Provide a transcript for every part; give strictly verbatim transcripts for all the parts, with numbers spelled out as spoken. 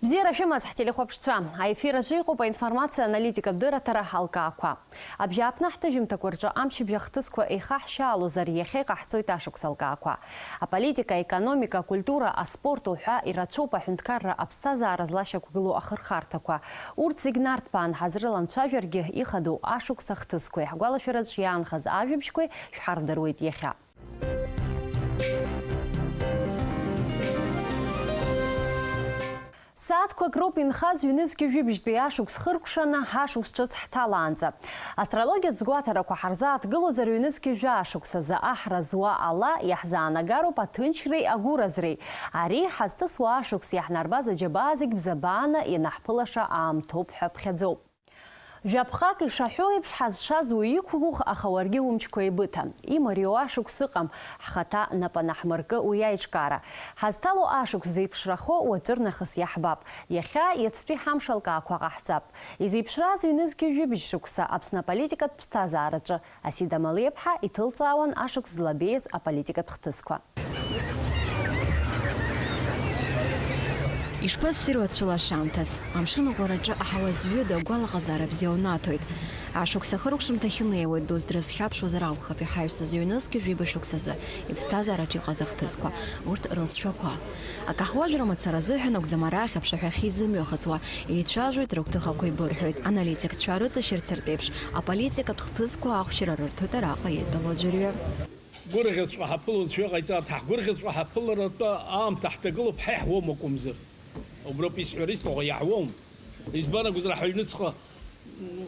Бзиара шәымаз, ҳтелехәаԥшцәа! Аефир аҿы иҟоуп аинформациа аналитикатә дырраҭара алкаақәа. Абжьааԥны ҳҭыжьымҭақәа рҿы амчыбжь ахҭысқәа еихаҳшьаалозар, иахьа иҟаҳҵоит ашықәс алкаақәа. Аполитика, аекономика, акультура, аспорт уҳәа ирацәоуп аҳәынҭқарра аԥсҭазаара злашьақәгылоу ахырхарҭақәа. Урҭ зегь нарҭбаан ҳазрыламцәажәаргьы, ихадоу ашықәс ахҭысқәеи ҳгәалашәараҿ иаанхаз ажәабжьқәеи шәҳардыруеит иахьа. Сааҭқәак роуп инхаз ҩнызқьи жәибжьтәи ашықәс хыркәшаны ҳашықәс ҿыц ҳҭалаанӡа. Астрологиатә сгәаҭарақәа ҳарзааҭгылозар, ҩнызқьи жәаа шықәсазы аҳра зуа ала иаҳзаанагароуп аҭынчреи агәыразреи. Ари ҳазҭысуа ашықәс иаҳнарбаз аџьабаа зегь бзабааны ианаҳԥылаша аамҭоуп ҳәа ԥхьаӡоуп. Жәаԥҟак ишаҳәо еиԥш, ҳазшаз уиқәгәыӷ, аха уаргьы умчқәа еибыҭа. Имариоу ашықәс ыҟам, ҳхаҭа нап анаҳмыркы уи аиҿкаара. Ҳазҭало ашықәс зеиԥшрахо уаҵәырнахыс иаҳбап. Иахьа, иацтәи ҳамш алкаақәа ҟаҳҵап. Изеиԥшраз ҩнызқьи жәибжь шықәса Аԥсны аполитикатә ԥсҭазаараҿы Асида Малиаԥҳа иҭылҵаауан ашықәс злабеиаз аполитикатә хҭысқәа. Ишԥассиру ацәылашамҭаз? Амшын аҟәараҿы аҳауа зҩыда агәалаҟазаара бзиа унаҭоит. Ашықәс ахыркәшамҭахь инеиуеит, дус дрызхьаԥшуазар акәхап иҳаҩсыз ҩнызқьи жәибжь шықәсазы иԥсҭазаараҿ иҟаз ахҭысқәа, урҭ рылҵшәақәа. Акаҳуажәра мацара азыҳәан акәӡам арахь аԥшаҳәахьы изымҩахыҵуа, еицәажәоит, рыгәҭыхақәа еибырҳәоит. Аналитикцәа рыҵашьырц ртәеиԥш, аполитикатә хҭысқәа ахәшьара рырҭоит араҟа иитәу ауаӡәырҩы. Гәырӷьаҵәҟьа ҳаԥылон, цәгьа ҟаиҵааит, ҳгәырӷьаҵәҟьа ҳаԥыларатәы аамҭа ҳҭагылоуп, ҳаи ҳуам акәымзар. Уброуп исҳәара исҭаху, иаҳуам. Избан акәзар, ҳаҩныҵҟа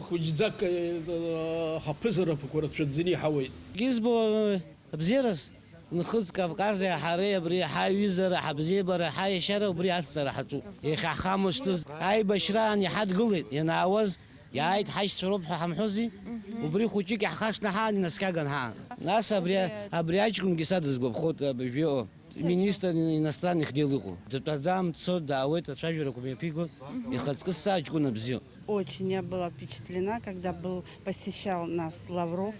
хәыҷӡак, э, ҳаԥызарақәа рацәаӡаны иҳауеит. Избо, э, абзиараз, нхыҵ Кавкази ҳареи абри ҳаиҩызара, ҳабзиабара, ҳаиашьара убри ацҵара ҳаҿуп. Иахьа ҳхамышҭыз аибашьраан иҳадгылеит, ианаауаз, иааит, ҳашьцәа роуп ҳәа ҳамҳәози? Мгм. Убри хәыҷык иаҳхашҭны ҳаан, инаскьаган ҳаан. Нас абри, абри аҷкәынгьы са дысгәаԥхоит, абыржәы иҟоу. Министр иностранных дел ыҟоуп. Дтәаӡам, дцоит, даауеит, ацәажәарақәа мҩаԥигоит. Мгм. Ихаҵкы сааҷкәына бзиоуп. Очень я была впечатлена, когда был, посещал нас Лавров,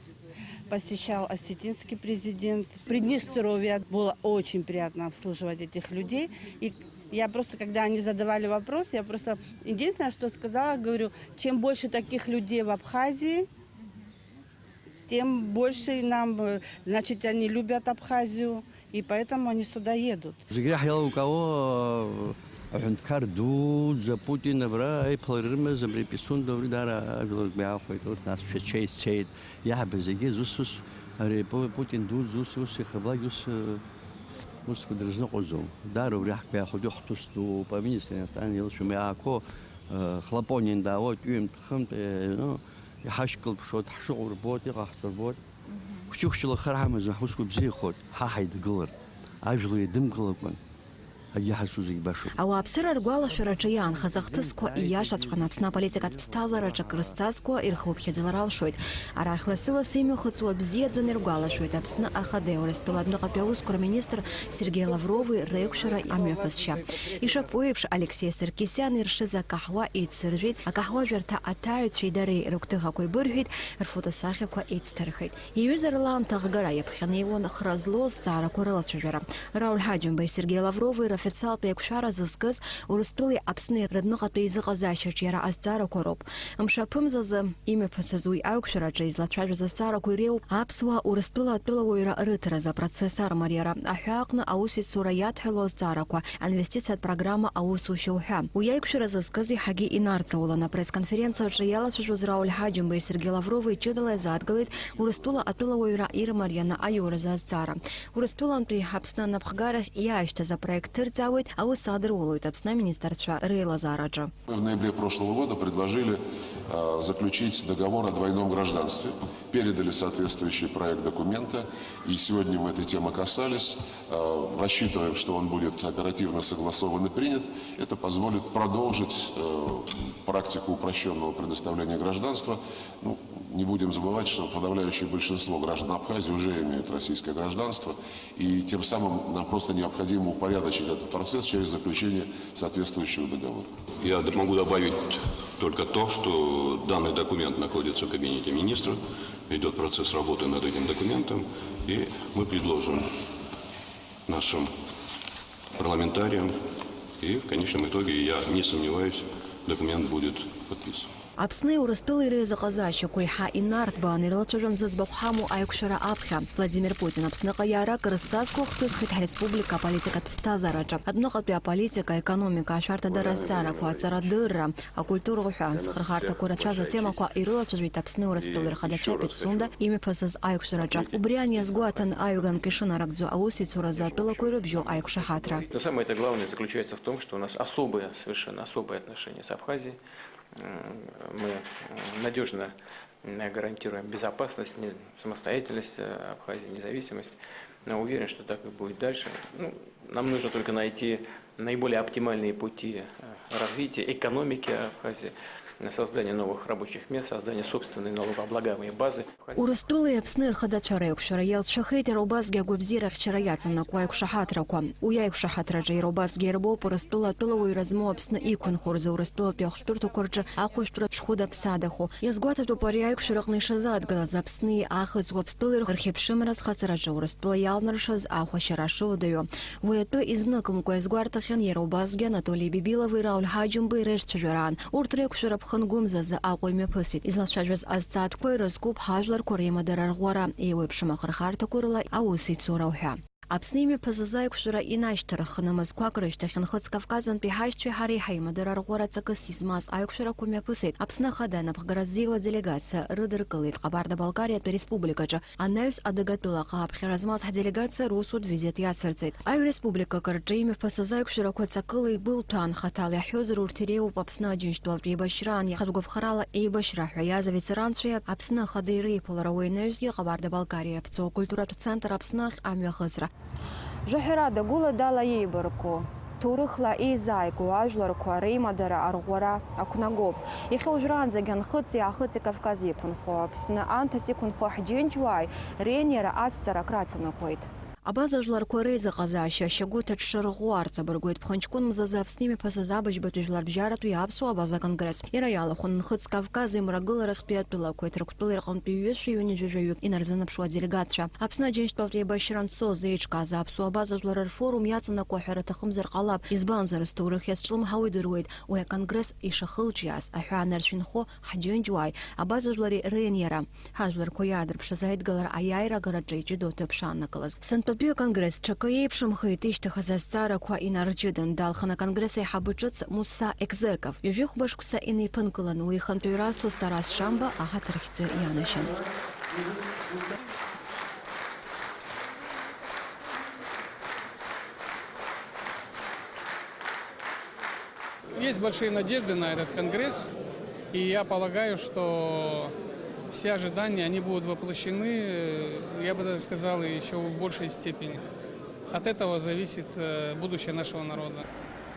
посещал осетинский президент. Приднестровье. Было очень приятно обслуживать этих людей. И я просто, когда они задавали вопрос, я просто единственное, что сказала, говорю, чем больше таких людей в Абхазии, тем больше нам, э, значит, они любят Абхазию, и поэтому они сюда едут. Зегь реиҳа иалукаауа, э, аҳәынҭқар дуӡӡа Путин абра аиԥылара ирымаз, абри Пицунда, убри даара ажәлар ргәы иаахәеит, урҭ нас Шәача ицеит, иаҳбаз зегьы зус-ус, ари Пу-, Путин дуӡӡа ус, ус ихаблак ус, э, усқәа дрызныҟәаӡом. Даара убри ҳгәы иаахәеит, ихҭыс дууп, аминистр иностранных дел шәымҩа аақәоу, э, Хлопонин даауеит, ҩымҭ-хынтә, э, ну, Иҳашькылԥшуеит, ҳшыҟоу рбоит, иҟаҳҵо рбоит. Мгм. Хәыҷы-хәыҷла хар ҳамазар, ҳусқәа бзиахоит, ҳа ҳаидгылар, ажәлар еидымгылакәан, акгьы ҳазҿу зегь башоуп. Ауааԥсыра ргәалашәараҿы иаанхаз ахҭысқәа ииашаҵәҟьаны Аԥсны аполитикатә ԥсҭазаараҿы акрызҵазкуа ирхыԥхьаӡалар алшоит. Арахь лассы-лассы имҩахыҵуа бзиаӡаны иргәалашәоит Аԥсны Ахадеи Урыстәыла адәныҟатәи аусқәа рминистр Сергеи Лаврови реиқәшәара амҩаԥысшьа. Ишаԥу еиԥш, Алексеи Саркисиан иршыз акаҳуа еицыржәит, акаҳуажәырҭа аҭааҩцәеи дареи рыгәҭыхақәа еибырҳәеит, рфотосахьақәа еицҭырхит. Иҩыза рла анҭыхгара иаԥхьанеиуан хра злоу азҵаарақәа рылацәажәара. Рауль Ҳаџьымбеи Сергеи Лаврови рофициалтә еиқәшәара зызкыз Урыстәылеи Аԥсни рыдныҟатәи еизыҟазаашьаҿ иара азҵаарақәа роуп. Мшаԥымзазы имҩаԥысыз уи аиқәшәараҿы излацәажәоз азҵаарақәа иреиуоуп аԥсуаа Урыстәыла атәылауаҩра рыҭаразы апроцесс армариара, аҳәааҟны аус ицура иадҳәалоу азҵаарақәа, аинвестициатә программа аусушьа уҳәа. Уи аиқәшәара зызкыз еиҳагьы инарҵаулан апресс-конференциаҿы иалацәажәоз Рауль Ҳаџьымбеи Сергеи Лаврови ҷыдала иазааҭгылеит Урыстәыла атәылауаҩра ирмарианы аиуразы азҵаара. Урыстәылантәи Аԥсны анапхгарахь иаашьҭыз апроект ҭырҵаауеит, аус адырулоит Аԥсны аминистрцәа реилазаараҿы. Мы в ноябре прошлого года предложили, э, заключить договор о двойном гражданстве, передали соответствующий проект документа, и сегодня мы этой темы касались. Э, рассчитываем, что он будет оперативно согласован и принят. Это позволит продолжить, э, практику упрощенного предоставления гражданства. Ну, не будем забывать, что подавляющее большинство граждан Абхазии уже имеют российское гражданство. И тем самым нам просто необходимо упорядочить этот процесс через заключение соответствующего договора. Я д-, могу добавить только то, что данный документ находится в кабинете министра, идёт процесс работы над этим документом, и мы предложим нашим парламентариям И в конечном итоге, я не сомневаюсь, документ будет подписан. Аԥсни Урыстәылеи реизыҟазаашьақәа еиҳа инарҭбааны ирылацәажәон зыӡбахә ҳамоу аиқәшәара аԥхьа. Владимир Путин Аԥсныҟа иаара акрызҵазкуа хҭысхит ҳреспублика аполитикатә ԥсҭазаараҿы. Адәныҟатәи аполитика, аекономика, ашәарҭадара азҵаарақәа, аҵарадырра, акультура уҳәа, зхырхарҭақәа рацәаз атемақәа ирылацәажәеит Аԥсни Урыстәылеи рхадацәа Пицунда имҩаԥысыз аиқәшәараҿы. Убри аниазгәаҭан аҩганк ишынарыгӡо аусеицуразы атәылақәа ирыбжьоу аиқәшаҳаҭра. Но самое-то главное заключается в том, что у нас особое, совершенно особое отношение с Абхазией. М, мы, м, надёжно, м, гарантируем безопасность, не-, самостоятельность, э, Абхазии, независимость. Но уверен, что так и будет дальше. Ну, нам нужно только найти наиболее оптимальные пути, э, развития экономики Абхазии, создания новых рабочих мест, создания собственной налогооблагаемой базы. Урыстәылеи Аԥсни рхадацәа реиқәшәара иалҵшәахеит иара убасгьы агәабзиарахьчара иаҵанакуа аиқәшаҳаҭрақәа. Уи аиқәшаҳаҭраҿы иара убасгьы ирбоуп Урыстәыла атәылауаҩра змоу Аԥсны иқәынхо рзы Урыстәылатәи ахәшәтәырҭақәа рҿы ахәышәтәра шхәыда-ԥсадахо. Иазгәаҭатәуп ари аиқәшәара аҟны ишазааҭгылаз Аԥсни аахыҵ Уаԥстәылеи рхьыԥшымра зхацраҿы Урыстәыла иалнаршаз ахәашьара шуадаҩу. Уи атәы изныкымкәа иазгәарҭахьан иара убасгьы Анатоли Бибилови Рауль Ҳаџьымбеи реиҿцәажәараан. Урҭ реиқәшәара ԥхынгәымзазы Аҟәа имҩаԥысит. Излацәажәаз азҵаатәқәа ирызкуп ҳажәларқәа реимадара арӷәӷәара, еиуеиԥшым ахырхарҭақәа рыла аусеицура уҳәа. Аԥсны имҩаԥысыз аиқәшәара инашьҭарххны мызқәак рышьҭахь Нхыҵ Кавказынтәи ҳашьцәеи ҳареи ҳаимадара арӷәӷәара ҵакыс измаз аиқәшәарақәа мҩаԥысит. Аԥсны Ахада анапхгара ззиуа аделегациа рыдыркылеит Ҟабарда-Балкариатәи ареспубликаҿы. Анаҩс Адыгатәылаҟа аԥхьара змаз ҳделегациа русутә визит иацырҵеит. Аҩ республикак рҿы имҩаԥысыз аиқәшәарақәа ҵакыла игәылҭәаан, хаҭала иаҳҳәозар, урҭ иреиуоуп Аԥсны Аџьынџьтәылатә еибашьраан, иахатә гәаԥхарала еибашьра ҳәа иаз аветеранцәеи Аԥсны Ахадеи реиԥылара, уи анаҩсгьы Ҟабарда-Балкариа иаԥҵоу акультуратә центр Аԥсны ахь амҩахыҵра. Жәаҳәарада, гәыла-дала еибарку, ҭоурыхла еизааигәоу ажәларқәа реимадара арӷәӷәара ақәнагоуп. Иахьа уажәраанӡагьы Нхыҵи Аахыҵи Кавказ иқәынхо, Аԥсны анҭыҵ иқәынхо ҳџьынџьуааи реиниара ацҵара акраҵанакуеит. Абаза жәларқәа реизыҟазаашьа ашьагәыҭаҿ шырӷәӷәо арҵабыргуеит ԥхынҷкәын мзазы Аԥсны имҩаԥысыз абыжьбатәи жәларбжьаратәи аԥсуа абаза конгресс. Иара иалахәын Нхыҵ Кавказ имрагыларахьтәи атәылақәеи Ҭырқәтәылеи рҟынтәи ҩышәи ҩынҩажәи жәаҩык инарзынаԥшуа аделегациа. Аԥсны Аџьынџьтәылатә еибашьра анцоз еиҿкааз аԥсуа абаза жәлар рфорум иаҵанакуа ҳәарада аҭахымзар ҟалап, избанзар, зҭоурых иазҿлымҳау идыруеит уи аконгресс ишахылҿиааз, аҳәаанырцә инхо ҳџьынџьуааи абаза жәлари реиниара. Ҳажәларқәа иаадырԥшыз аидгылара аиааира агараҿы иҷыдоу аҭыԥ шааннакылаз. Сынтәатәи аконгресс ҽакы иеиԥшымхеит ишьҭыхыз азҵаарақәа инарҷыдан, далхын аконгресс аиҳабы ҿыц Муса Егзеков. Ҩажәи хәба шықәса инеиԥынкылан уи ихантәаҩра азҭо Старас Шамба аҳаҭыр хьӡы ианашьан. Есть большие надежды на этот конгресс, и я полагаю, что все ожидания, они будут воплощены, э, я бы даже сказал, еще в большей степени. От этого зависит, э, будущее нашего народа.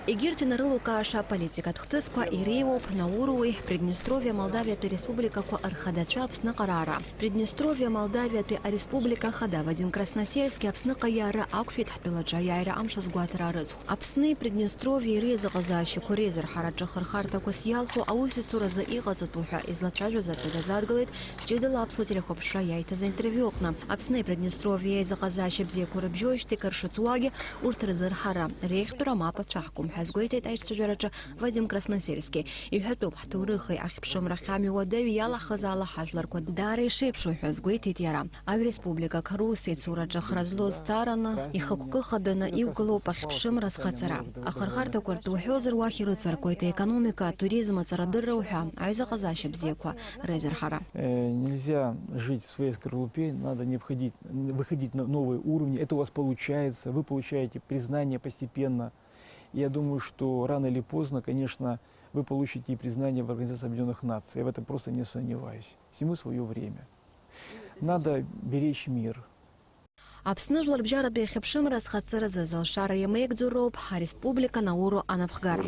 Егьырҭ инарылукааша аполитикатә хҭысқәа иреиуоуп Наурууи Приднестровиа Молдавиатәи республикақәа рхадацәа Аԥсныҟа раара. Приднестровиа Молдавиатәи ареспублика ахада Вадим Красносельски Аԥсныҟа иаара ақәшәеит ҳтәылаҿы аиааира амш азгәаҭара арыцхә. Аԥсни Приднестровиеи реизыҟазаашьақәа реизырҳараҿы ахырхарҭақәас иалху аусеицуразы иҟаҵатәу ҳәа излацәажәоз атәы дазадгылеит ҷыдала аԥсуа телехәаԥшра иаиҭаз аинтервиу аҟны. Аԥсни Приднестровиеи аизыҟазаашьа бзиақәа рыбжьоижьҭеи кыр шыҵуагьы урҭ рзырҳара, реиӷьтәра мап ацәаҳкуам ҳәа азгәеиҭеит аишьцәажәараҿы Вадим Красносельски. Иҳәатәуп, ҳҭоурыхи ахьԥшымра ахьамҩа уадаҩу иалаҳхыз ала ҳажәларқәа даара ишеиԥшу ҳәа азгәеиҭеит иара. Аҩ республикак русеицураҿы хра злоу зҵаараны, ихықәкы хаданы иугылоуп ахьԥшымра зхаҵара. Ахырхарҭақәа ртәы уҳәозар уахь ирыҵаркуеит аекономика, атуризм, аҵарадырра уҳәа аизыҟазаашьа бзиақәа реизырҳара. Э, нельзя жить в своей скорлупе, надо не входить, выходить на новые уровни. Это у вас получается, вы получаете признание постепенно. Я думаю, что рано или поздно, конечно, вы получите и признание в Организации Объединённых Наций. Я в этом просто не сомневаюсь. Всему своё время. Надо беречь мир. Аԥсны жәларбжьаратәи ахьыԥшымра азхаҵаразы зылшара иамеигӡо роуп ареспублика Науру анапхгара.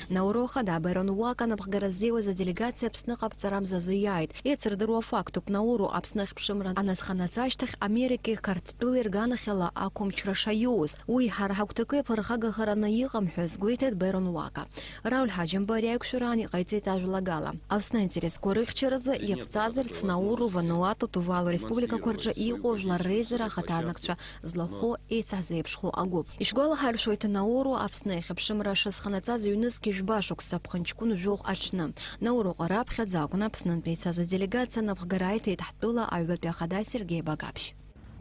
Науру ахада Байрон Уака анапхгара ззиуаз аделегациа Аԥсныҟа аԥҵарамзазы иааит. Еицырдыруа фактуп, Науру Аԥсны ахьыԥшымра аназханаҵ ашьҭахь Америкеи Қарҭтәылеи рганахьала ақәымчра шаиуз. Уи ҳара ҳагәҭакы иаԥырхагахараны иҟам ҳәа азгәеиҭеит Байрон Уака. Рауль Ҳаџьымба ари аиқәшәараан иҟаиҵеит ажәлагала. Аԥсны аинтересқәа рыхьчаразы иаԥҵазарц Науру, Вануату, Тувалу республикақәа рҿы иҟоу жәлар реизара ахаҭарнакцәа злахәу, еицаҳзеиԥшхо агәыԥ. Ишәгәалаҳаршәоит, Науру Аԥсны аихьыԥшымра шазханаҵаз ҩнызқь жәба шықәса ԥхынҷкәын жәохә аҽны. Науру ҟара аԥхьаӡа акәын Аԥснынтәи ицаз аделегациа напхгара аиҭеит ҳтәыла аҩбатәи ахада Сергеи Багаԥшь.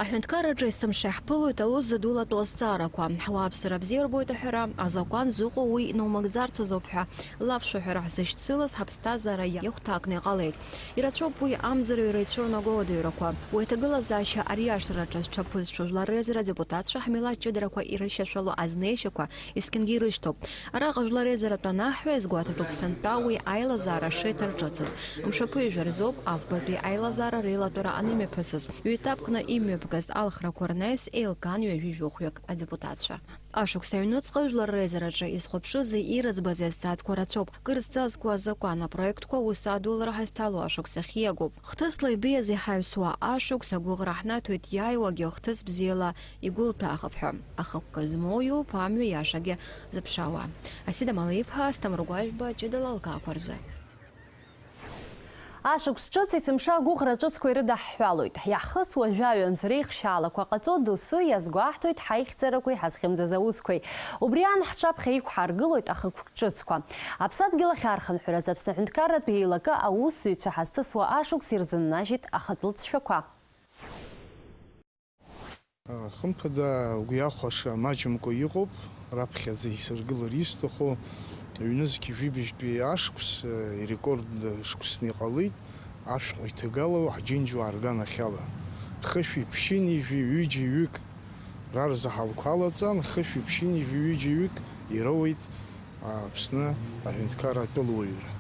Аҳәынҭқарраҿы есымша иаҳԥылоит аус зыдулатәу азҵаарақәа. Ҳуааԥсыра бзиа рбоит аҳәара, азакәан зыҟоу уи наумагӡарц азоуп ҳәа лафшәа ҳәара ҳзышьцылаз ҳаԥсҭазаара иахәҭакны иҟалеит. Ирацәоуп уи амзарҩра ицәырнаго ауадаҩрақәа. Уи аҭагылазаашьа ариашараҿы зҽаԥызшәо жәлар реизара адепутатцәа ҳмилаҭ ҷыдарақәа ирышьашәало азнеишьақәа есқьынгьы ирышьҭоуп. Араҟа жәлар реизаратә анаҳҳәа иазгәаҭатәуп сынтәа уи аилазаара шеиҭарҿыцыз. Мшаԥыҩажәа рзоуп афбатәи аилазаара реилатәара анымҩаԥысыз. Ҩ-етапкны имҩаԥгаз алхрақәа рнаҩс еилкаан ҩажәи жәохәҩык адепутатцәа. Ашықәс аҩныҵҟа жәлар реизараҿы изхәаԥшызи ирыӡбази азҵаатәқәа рацәоуп. Кыр зҵазкуа азакәан апроектқәа аус адулара ҳазҭало ашықәс ахь иагуп. Хҭысла ибеиаз иҳаҩсуа ашықәс агәыӷра ҳнаҭоит иааиуагьы хҭыс бзиала игәылҭәаахап ҳәа. Ахықәкы змоу иоуп амҩа иашагьы зыԥшаауа. Асида Малиԥҳа, Асҭамыр Гәажәба, ҷыдала алкаақәа рзы. Ашықәс ҿыц есымша агәыӷра ҿыцқәа ирыдаҳҳәалоит. Иаҳхысуа жәаҩа мзреихшьаалақәа ҟаҵо досу иазгәаҳҭоит ҳаихьӡарақәеи ҳазхьымӡаз аусқәеи. Убри аан ҳҿаԥхьа иқәҳаргылоит ахықәкы ҿыцқәа. Аԥсадгьыл ахь архынҳәразы Аԥсны аҳәынҭқарратә еилакы аусзуҩцәа ҳазҭысуа ашықәс ирзыннажьит ахатә лҵшәақәа. Хымԥада, угәы иахәаша маҷымкәа иҟоуп, раԥхьаӡа исыргылар исҭаху, ҩнызқь жәибжьтәи ашықәс, ирекорд шықәсны иҟалеит, ашәҟәы иҭагало ҳџьынџьуаа рганахьала. Хышәи ԥшьынҩажәи ҩыџьа ҩык рарзаҳалқәа алаҵан, хышәи ԥшьынҩажәи ҩыџьа ҩык ироуеит Аԥсны аҳәынҭқарра атәылауаҩра.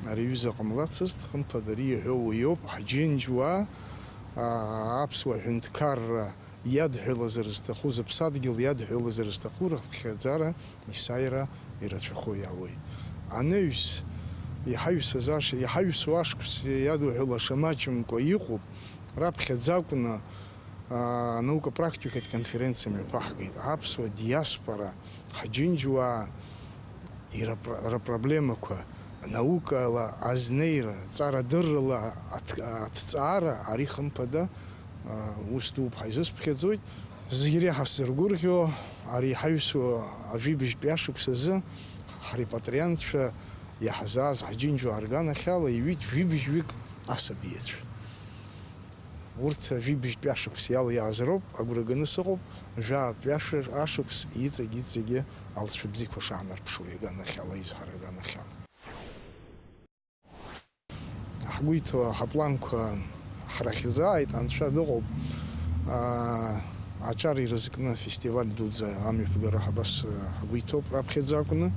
Ари аҩыза ҟамлацызт, хымԥада, ари иаҳәо уи ауп, ҳџьынџьуаа, аа, аԥсуа ҳәынҭқарра иадҳәалазар зҭаху, зыԥсадгьыл иадҳәалазар зҭаху рыхԥхьаӡара есааира ирацәахо иаауеит. Анаҩс, иҳаҩсыз аш-, иҳаҩсуа ашықәс иадуҳәалаша маҷымкәа иҟоуп, раԥхьаӡа акәны, аа, наука-практикатә конференциа мҩаԥаҳгеит. Аԥсуа диаспора, ҳџьынџьуаа ирапра-, рыпроблемақәа, наукала азнеира, ҵарадыррала аҭ-, аҭҵаара, ари хымԥада, аа, ус дууп ҳәа изысԥхьаӡоит. Зегь реиҳа сзыргәырӷьо, ари иҳаҩсуа ажәибжьтәи ашықәс азы ҳрепатриантцәа иаҳзааз ҳџьынџьуаа рганахьала иҩит жәибжьҩык асаби иацәа. Урҭ жәибжьтәи ашықәс иалиааз роуп, агәра ганы сыҟоуп, жәаатәи ашәа-, ашықәс иҵегь-иҵегьы алҵшәа бзиақәа шаанарԥшуа иаганахьала, изҳара аганахьала. Ҳгәы иҭоу ҳапланқәа ҳрахьӡааит, Анцәа дыҟоуп. Аа, аҿар ирызкны афестиваль дуӡӡа амҩаԥгара ҳабас, ҳгәы иҭоуп раԥхьаӡа акәны.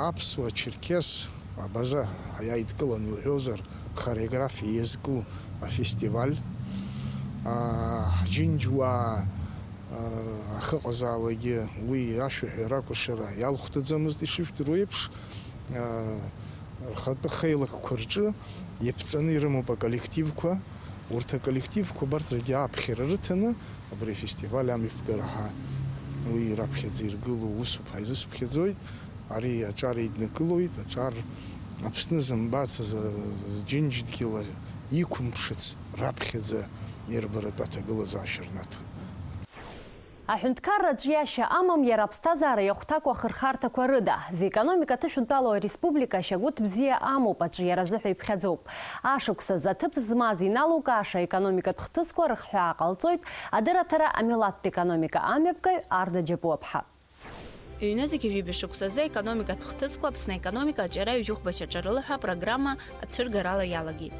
Аԥсуа, черкес, абаза иааидкыланы иуҳәозар, хореографиа иазку афестиваль. Аа, ҳџьынџьуаа, аа, ахьыҟазаалакгьы уи ашәаҳәара акәашара иалхәҭаӡамызт, ишыжәдыруа еиԥш, аа, рхатәы хеилакқәа рҿы иаԥҵаны ирымоуп аколлективқәа. Урҭ аколлективқәа абарҭ зегьы ааԥхьара рыҭаны, абри афестиваль амҩаԥгара ҳәа уи раԥхьаӡа иргылоу усуп ҳәа изысԥхьаӡоит. Ари аҿар еиднакылоит, аҿар Аԥсны зымбац, зы-, зџьынџьдгьыла иқәымԥшыц раԥхьаӡа ирбаратәы аҭагылазаашьа рнаҭоит. Аҳәынҭқарра аҿиашьа амам иара аԥсҭазаара иахәҭакуа ахырхарҭақәа рыда. Зекономика аҭышәынтәалоу ареспублика ашьагәыҭ бзиа амоуп, аҿиара азыҳәа иԥхьаӡоуп. Ашықәс азы аҭыԥ змаз иналукааша аекономикатә хҭысқәа рыхҳәаа ҟалҵоит адырраҭара амилаҭтә економика амҩаԥгаҩ Арда Џьапуаԥҳа. Ҩнызқь жәибжь шықәсазы аекономикатә хҭысқәа Аԥсны аекономика аҿиара ҩажәихәба шьаҿа рыла ҳәа апрограмма ацәыргарала иалагеит.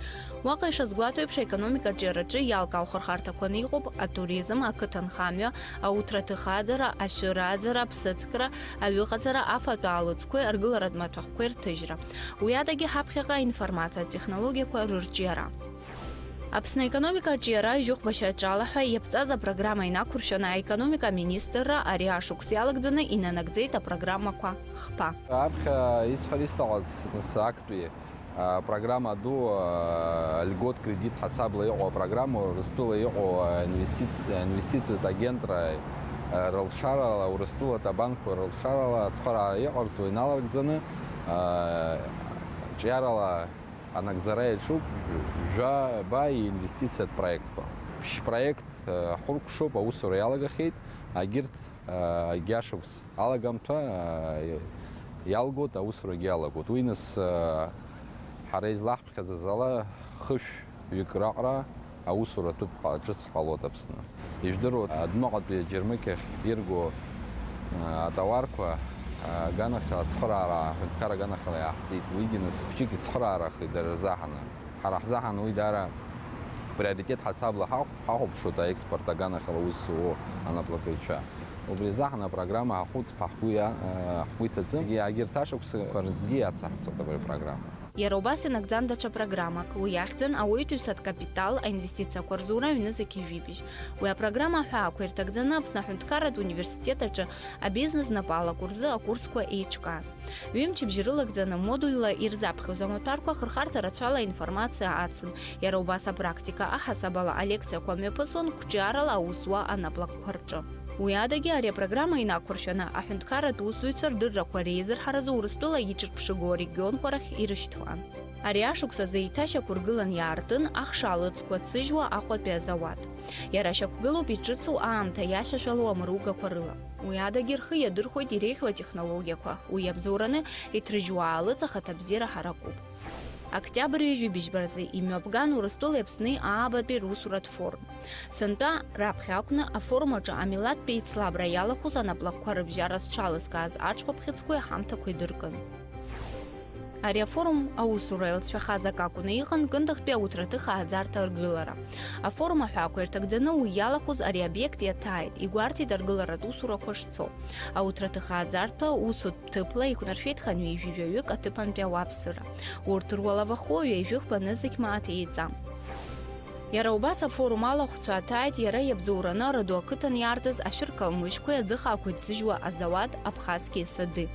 Уаҟа ишазгәаҭоу еиԥш, аекономика аҿиараҿы иалкаау хырхарҭақәаны иҟоуп атуризм, ақыҭанхамҩа, ауҭраҭыхааӡара, ашәырааӡара, аԥсыӡкра, аҩыҟаҵара, афатә аалыҵқәеи аргыларатә маҭәахәқәеи рҭыжьра. Уи адагьы ҳаԥхьаҟа аинформациатә технологиақәа рырҿиара. Аԥсны аекономика аҿиара жәохәба шьаҿала ҳәа иаԥҵаз апрограмма инақәыршәаны аекономика аминистрра ари ашықәс иалагӡаны инанагӡеит апрограммақәа хԥа. Аԥхьа исҳәар исҭахыз, нас, актәи, а, программа ду, а, льгот кредит ҳасабла иҟоу апрограмма, Урыстәыла иҟоу, а, инвестиц-, инвестициатә агентра, а, рылшарала, Урыстәылатә абанкқәа рылшарала ацхыраара иҟарҵо иналаргӡаны, а, ҿиарала анагӡара иаҿуп жәаба иинвестициатә проектқәа. Ԥшь-проект Ҳуркәшоуп, аусура иалагахьеит, агьырҭ, егьи ашықәс алагамҭа иалгоит, аусурагьы иалагоит. Уи нас, ҳара излаҳԥхьаӡаз ала, хышә ҩык раҟара аусура ҭыԥ ҟа-, ҿыц ҟалоит Аԥсны. Ижәдыруа, адәныҟатәи аџьармыкьахь ирго, а, атауарқәа, а, аганахьала ацхыраара, аҳәынҭқарра аганахьала иааҳҵеит. Уигьы нас хәҷык ицхыраарахеит дара рзаҳаны. Ҳара ҳзаҳаны уи даара приоритет ҳасабла ҳахә-, ҳахәаԥшуеит аекспорт аганахьала аус зуо анаплакыҩцәа. Убри азы ҳанапрограмма ҳахәыцп, ҳгәы иа-, ҳгәы иҭаӡым. Егьагьырҭ ашықәсқәа рзгьы иацаҳҵоит абри апрограмма. Иара убас инагӡан даҽа программак, уи иахьӡын ауаҩытәыҩсатә капитал аинвестициақәа рзура аҩнызқь ҩажәи жәибжь. Уи апрограмма аҳәаақәа ирҭагӡаны Аԥсны аҳәынҭқарратә университет аҿы абизнес знапалақәа рзы акурсқәа еиҿкаан. Ҩымчыбжьа рылагӡаны модульла ирзаԥхьоз амаҭәарқәа ахырхарҭа рацәала аинформациа ацын. Иара убас апрактика аҳасабала алекциақәа мҩаԥысуан қәҿиарала аус зуа анаплакқәа рҿы. Уи адагьы ари апрограмма инақәыршәаны аҳәынҭқарратә усзуҩцәа рдыррақәа реизырҳаразы Урыстәыла иҿырԥшыгоу арегионқәа рахь ирышьҭуан. Ари ашықәс азы еиҭашьақәыргылан иаартын ахша алыҵқәа ҭзыжьуа Аҟәатәи азауад. Иара шьақәгылоуп иҿыцу аамҭа иашьашәалоу амругақәа рыла. Уи адагьы рхы иадырхәоит иреиӷьу атехнологиақәа, уи иабзоураны иҭрыжьуа аалыҵ ахаҭабзиара ҳаракуп. Октиабр ҩажәи быжьба рзы имҩаԥган Урыстәылеи Аԥсни аабатәи русуратә форум. Сынтәа раԥхьа акәны афорум аҿы амилаҭтә еицлабра иалахәыз анаплакқәа рыбжьара зҽалызкааз аҽхәаԥхьыӡқәеи аҳамҭақәеи дыркын. Ари афорум аусура еилҵшәахаз акы акәны иҟан Кындыӷтәи ауҭраҭых ааӡарҭа аргылара. Афорум аҳәаақәа ирҭагӡаны уи иалахәыз ари абиект иаҭааит, игәарҭеит аргыларатә усурақәа шцо. Ауҭраҭых ааӡарҭа усутә ҭыԥла иқәнаршәеит хынҩажәи жәаҩык аҭыԥантәи ауааԥсыра. Урҭ руалавахо ҩажәи хԥа нызқь мааҭ еиҵам. Иара убас афорум алахәцәа аҭааит иара иабзоураны Араду ақыҭан иаартыз ашәыр калмыжьқәеи аӡыхаақәеи ҭзыжьуа азауад Абхазские сады.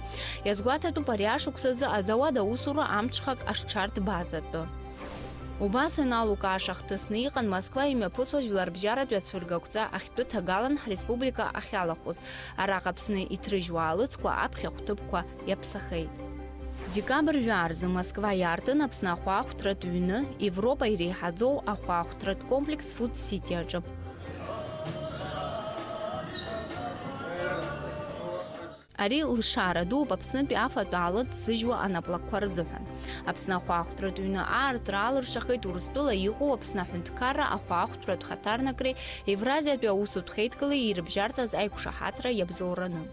Иазгәаҭатәуп ари ашықәс азы азауад аусура амҽхак ашҽарҭбааз атәы. Убас аналукааша хҭысны иҟан Москва имҩаԥысуа жәларбжьаратәи ацәыргақәҵа ахьтәы ҭагалан ҳреспублика ахьалахәыз, араҟа Аԥсны иҭрыжьуа аалыҵқәа аԥхьахә ҭыԥқәа иаԥсахеит. Декабр жәаа рзы Москва иаартын Аԥсны ахәаахәҭратә ҩны, Европа иреиҳаӡоу ахәаахәҭратә комплекс Food City аҿы. Ари лшара дууп Аԥснытәи афатә аалыҵ зыжьуа анаплакқәа рзыҳәан. Аԥсны ахәаахәҭратә ҩны аартра алыршахеит Урыстәыла иҟоу Аԥсны аҳәынҭқарра ахәаахәҭратә хаҭарнакреи Евразиатәи аусутә хеидкылеи ирыбжьарҵаз аиқәшаҳаҭра иабзоураны.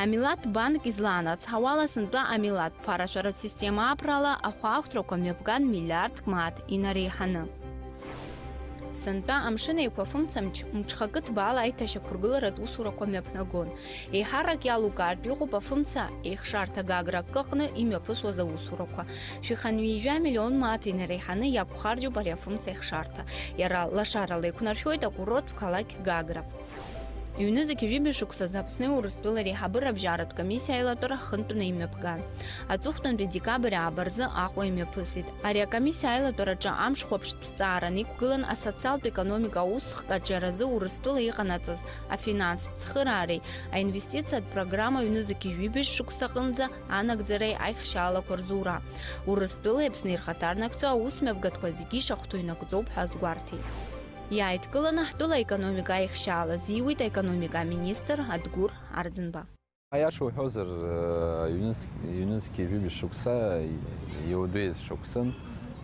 Амилаҭтә банк излаанацҳауала, сынтәа амилаҭтә ԥарашәаратә система аԥрала ахәаахәҭрақәа мҩаԥган миллиардк мааҭ инареиҳаны. Сынтәа Амшын Еиқәа афымцамч мҽхакы ҭбаала аиҭашьақәыргыларатә усурақәа мҩаԥнагон. Еиҳарак иалукаартә иҟоуп афымца еихшарҭа Гагра акы аҟны имҩаԥысуаз аусурақәа. Шәи хынҩажәа миллион мааҭ инареиҳаны иақәхарџьуп ари афымца еихшарҭа. Иара лашарала иқәнаршәоит акурорттә қалақь Гагра. Ҩнызқь ҩажәи жәибжь шықәсазы Аԥсни Урыстәылеи реиҳабыра абжьаратә комиссиа аилатәара хынтәны имҩаԥган. Аҵыхәтәантәи декабрь ааба рзы Аҟәа имҩаԥысит. Ари акомиссиа аилатәараҿы амш хәаԥштә зҵааран иқәгылан асоциалтә економика аусхк аҿиаразы Урыстәыла иҟанаҵаз афинанстә цхыраареи аинвестициатә программа ҩнызқь ҩажәи жәибжь шықәсаҟынӡа анагӡареи аихшьаалақәа рзура. Урыстәылеи Аԥсни рхаҭарнакцәа аусмҩаԥгатәқәа зегьы ишахәҭоу инагӡоуп ҳәа азгәарҭеит. Иааидкыланы ҳтәыла аекономика аихшьаала зиуит аекономика аминистр Адгәыр Арӡынба. Аиаша уҳәозар, ҩнызқь-, ҩнызқьи жәибжь шықәса иуадаҩыз шықәсан,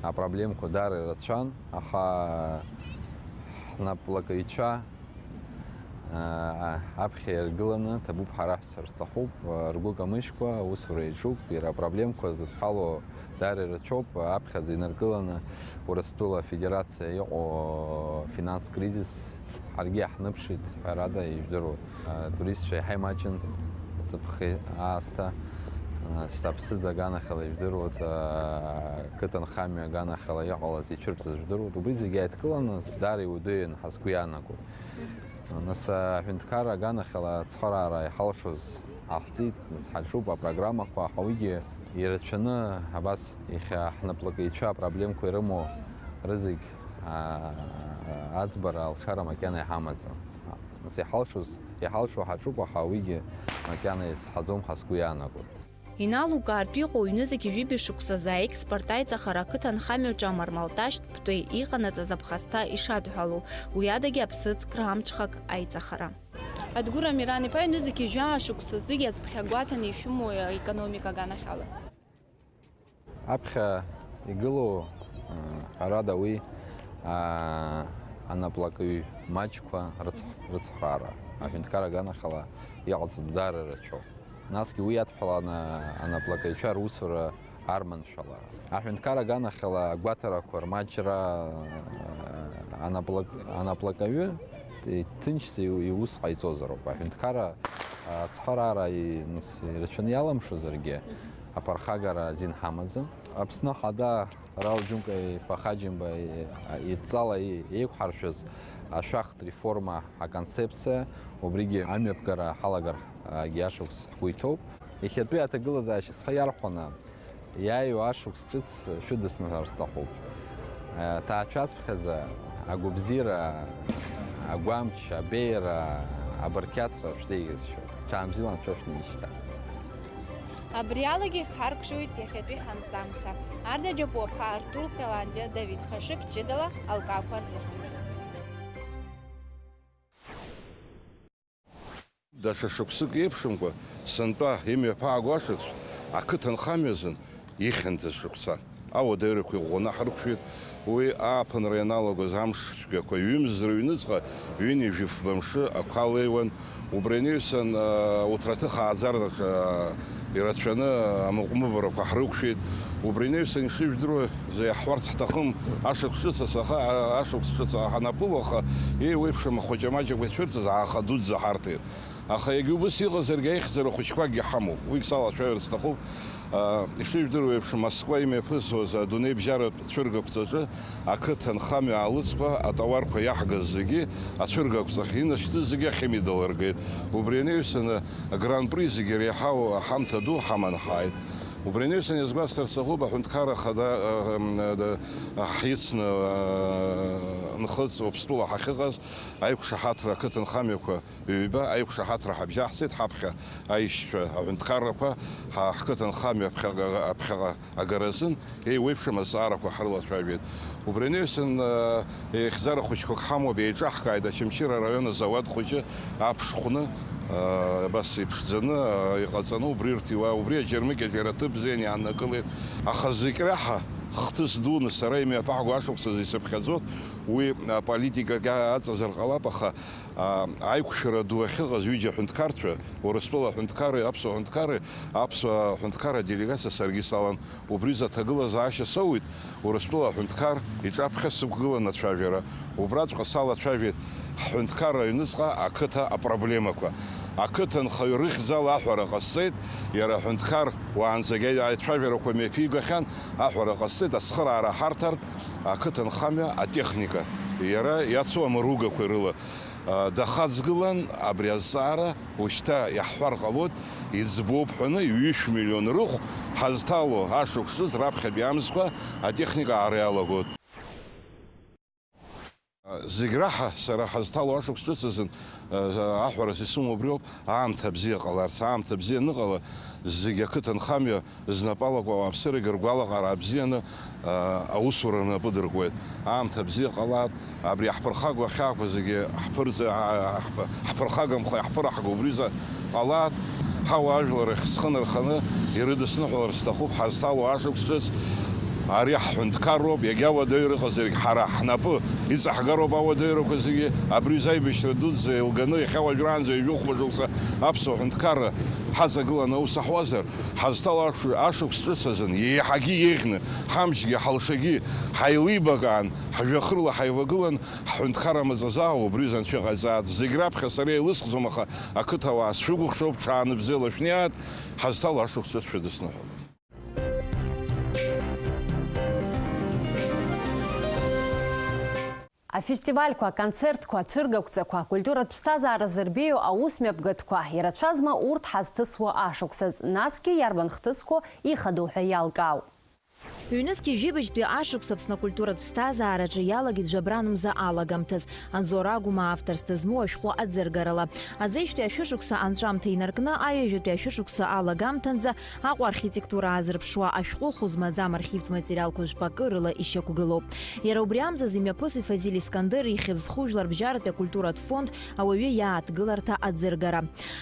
апроблемқәа даара ирацәан, аха ҳнаплакыҩцәа, аа, аԥхьа иргыланы, ҭабуп ҳара ҳәа сҳәар сҭахуп, ргәы камыжькәа аусура иаҿуп, иара апроблемқәа зыдҳәалоу даара ирацәоуп, аԥхьаӡа инаргыланы Урыстәыла Афедерациа иҟоу афинанстә кризис ҳаргьы иаҳныԥшит, ҳәарада, ижәдыруа. Атуристцәа еиҳа имаҷын, ҵыԥх аасҭа, нас аԥсыӡ аганахьала ижәдыруеит, ақыҭанхамҩа аганахьала иҟалаз ицәырҵыз жәдыруеит. Убри зегьы ааидкыланы, даара иуадаҩын ҳәа сгәы иаанагоит. Нас аҳәынҭқарра аганахьала ацхыраара иҳалшоз ҟаҳҵеит, нас ҳаҿуп апрограммақәа, аха уигьы ирацәаны абас иахьа ҳнаплакыҩцәа апроблемқәа ирымоу рызегь, аа, аӡбара алшара макьана иҳамаӡам. Нас иҳалшоз, иҳалшо ҳаҿуп, аха уигьы макьана изҳаӡом ҳәа сгәы иаанагоит. Иналукаартә иҟоу ҩнызқьи жәибжь шықәсазы аекспорт аиҵахара ақыҭанхамҩаҿы амармалташьтә ԥтәеи иҟанаҵаз аԥхасҭа ишадҳәалоу, уи адагьы аԥсыӡкра амҽхак аиҵахара. Адгәыр Амиран-иԥа, ҩнызқьи жәаа шықәсазы иазԥхьагәаҭаны ишәымоу аекономика аганахьала? Аԥхьа игылоу, ҳәарада, уи, аа, анаплакҩ маҷқәа рыцҳ-, рыцхраара аҳәынҭқар аганахьала иҟаҵатәу даара рацәоуп. Насгьы уи иадҳәаланы анаплакаҩцәа русура арманшәалара. Аҳәынҭқар аганахьала агәаҭарақәа рмаҷра, анаплак-, анаплакаҩы иҭынчӡа иу-, иус ҟаиҵозароуп. Аҳәынҭқарра ацхыраара и-, нас ирацәаны иалымшозаргьы, аԥырхагара азин ҳамаӡам. Аԥсны Ахада Рауль Џьынка иԥа Хаџьымба и-, идҵала и-, еиқәҳаршәыз ашәахтә реформа аконцепциа, убригьы амҩаԥгара ҳалагар, а, иашықәс ҳгәы иҭоуп. Иахьатәи аҭагылазаашьа схы иархәаны, иааиуа ашықәс ҿыц шәыдысныҳәар сҭахуп. Ҭаацәацԥхьаӡа агәабзиара, агәамч, абеиара, абырқьаҭра шәзеиӷьасшьоит. Ҽаанбзиала анцәа шәнеишьҭа. Абри алагьы ихҳаркәшоит иахьатәи ҳанҵамҭа. Арда Џьапуаԥҳа, Артур Каландиа, Давид Хашык ҷыдала алкаақәа рзыҳәан. Даҽа шықәсык еиԥшымкәа, сынтәа имҩаԥааго ашықәс ақыҭанхамҩазын ихьанҭаз шықәса ауадаҩрақәа иӷәӷәаны ҳрықәшәеит. Уи ааԥынра ианалагоз амш цәгьақәа, ҩымз рыҩныҵҟа ҩынҩажәи фба мшы ақәа леиуан. Убри анаҩсан, а, уҭраҭых ааӡараҿы, а, ирацәаны амыҟәмыбарақәа ҳрықәшәеит. Убри анаҩсан, ишыжәдыруа, Зеиҳәарц ҳҭахым, ашықәс ҿыц асаха, ашықәс ҿыц ҳанаԥыло, аха еиуеиԥшым ахәыҷы-маҷқәа ицәырҵыз ааха дуӡӡа ҳарҭеит. Аха егьа убыс иҟазаргьы, аихьӡара хәыҷқәакгьы ҳамоуп, уигь салацәажәарц сҭахуп. Ишыжәдыруа еиԥш, Москва имҩаԥысуаз адунеибжьаратә цәыргақәҵаҿы ақыҭанхамҩа аалыҵқәа, атауарқәа иаҳгаз зегьы ацәыргақәҵахь инашьҭыз зегьы ахьымидал ргеит. Убри анаҩсаны, агран-при зегьы реиҳау аҳамҭа ду ҳаман ҳааит. Убри анаҩсан иазгәасҭарц сҭахуп, аҳәынҭқарра ахада, а, м, а, да, ҳицны, а, нхыҵ Уаԥстәыла ҳахьыҟаз аиқәшаҳаҭра ақыҭанхамҩақәа ҩба аиқәшаҳаҭра ҳабжьаҳцеит, ҳаԥхьа аишьцәа аҳәынҭқаррақәа, ҳа-, ҳқыҭанхамҩа аԥхьаҟа-, аԥхьаҟа агаразын, еиуеиԥшым азҵаарақәа ҳрылацәажәеит. Убри анаҩсан, э, еихьӡара хәыҷқәак ҳамоуп, еиҿаҳкааит Очамчыра араион азауад хәыҷы аԥшхәны, э, абас иԥшӡаны, э, иҟаҵаны, убри ирҭиуа, убри аџьармыкьаҿ иара аҭыԥ бзианы иааннакылеит. Аха зегь раҳа хҭыс дуны сара имҩаԥаҳго ашықәсазы исыԥхьаӡоит, уи аполитикагьы аҵазар ҟалап, аха, а, аиқәшәара ду ахьыҟаз ҩыџьа аҳәынҭқарцәа, Урыстәыла аҳәынҭқарреи аԥсуа аҳәынҭқарреи, аԥсуа аҳәынҭқарра аделегациа саргьы салан. Убри изы аҭагылазаашьа соуит, Урыстәыла аҳәынҭқар иҿаԥхьа сықәгылан ацәажәара. Убраҵәҟьа салацәажәеит ҳҳәынҭқарра аҩныҵҟа ақыҭа апроблемақәа. Ақыҭанхаҩ рыхьӡала аҳәара ҟасҵеит, иара аҳәынҭқар уаанӡагьы ацәажәарақәа мҩаԥигахьан, аҳәара ҟасҵеит, ацхыраара ҳарҭартә ақыҭанхамҩа атехника, иара иацу амыругақәа рыла. Дахаҵгылан абри азҵаара, ушьҭа иаҳҳәар ҟалоит, иӡбоуп ҳәаны, ҩышә миллион рыхә ҳазҭало ашықәс ҿыц раԥхьатәи амзқәа атехника аара иалагоит. Зегь раҳа сара ҳазҭало ашықәс ҿыц азын, аҳәарас исымоу убриоуп, аамҭа бзиа ҟаларц, аамҭа бзиа аныҟала, зегь ақыҭанхамҩа знапы алаку ауааԥсырагьы ргәалаҟара бзианы, а, аусура рнапы дыркуеит. Аамҭа бзиа ҟалааит, абри иаҳԥырхагоу ахьаақәа зегьы ҳԥырҵа-, а, ҳԥ-, ҳԥырхагамхо иаҳԥыраҳго убризы ҟалааит. Ҳауаажәлар рахь зхы нырханы ирыдысныҳәалар сҭахуп ҳазҭало ашықәс ҿыц. Ари ҳҳәынҭқарроуп, иагьа уадаҩра ыҟазаргь, ҳара ҳнапы иҵаҳгароуп ауадаҩрақәа зегьы. Абри аҩыза аибашьра дуӡӡа еилганы, иахьа уажәраанӡа ҩажәи хәба шықәса аԥсуа ҳәынҭқарра ҳаҵагыланы аус аҳуазар, ҳазҭало ашықәс ҿыц азын еиҳагьы еиӷьны, ҳамчгьы ҳалшагьы ҳаилибакаан, ҳжәҩахырла ҳаивагылан, ҳҳәынҭқарра маҵазаауа убри аҩыза анцәа иҟаиҵааит. Зегь раԥхьа сара еилысхӡом, аха ақыҭауаа сшәыкәыхшоуп, ҽаанбзиала шәнеиааит, ҳазҭало ашықәс ҿыц шәыдысныҳәалан. Афестивальқәа, аконцертқәа, ацәыргақәҵақәа, акультуратә ԥсҭазаара зырбеиоу аус мҩаԥгатәқәа ирацәазма урҭ ҳазҭысуа ашықәсаз, насгьы иарбан хҭысқәоу ихадоу ҳәа иалкаау? Ҩнызқьи жәибжьтәи ашықәс Аԥсны акультуратә ԥсҭазаараҿы иалагеит жәабран мза алагамҭаз, Анзор Агәмаа авторс дызмоу ашәҟәы аӡыргарала. Азеижәтәи ашәышықәса анҵәамҭа инаркны, аҩажәатәи ашәышықәса алагамҭанӡа Аҟәа архитектура аазырԥшуа ашәҟәы хәы змаӡам архивтә материалқәа жәпакы рыла ишьақәгылоуп. Иара убри амзазы имҩаԥысит Фазиль Искандер ихьӡ зху жәларбжьаратәи акультуратә фонд ауаҩы иааҭгыларҭа аӡыргара.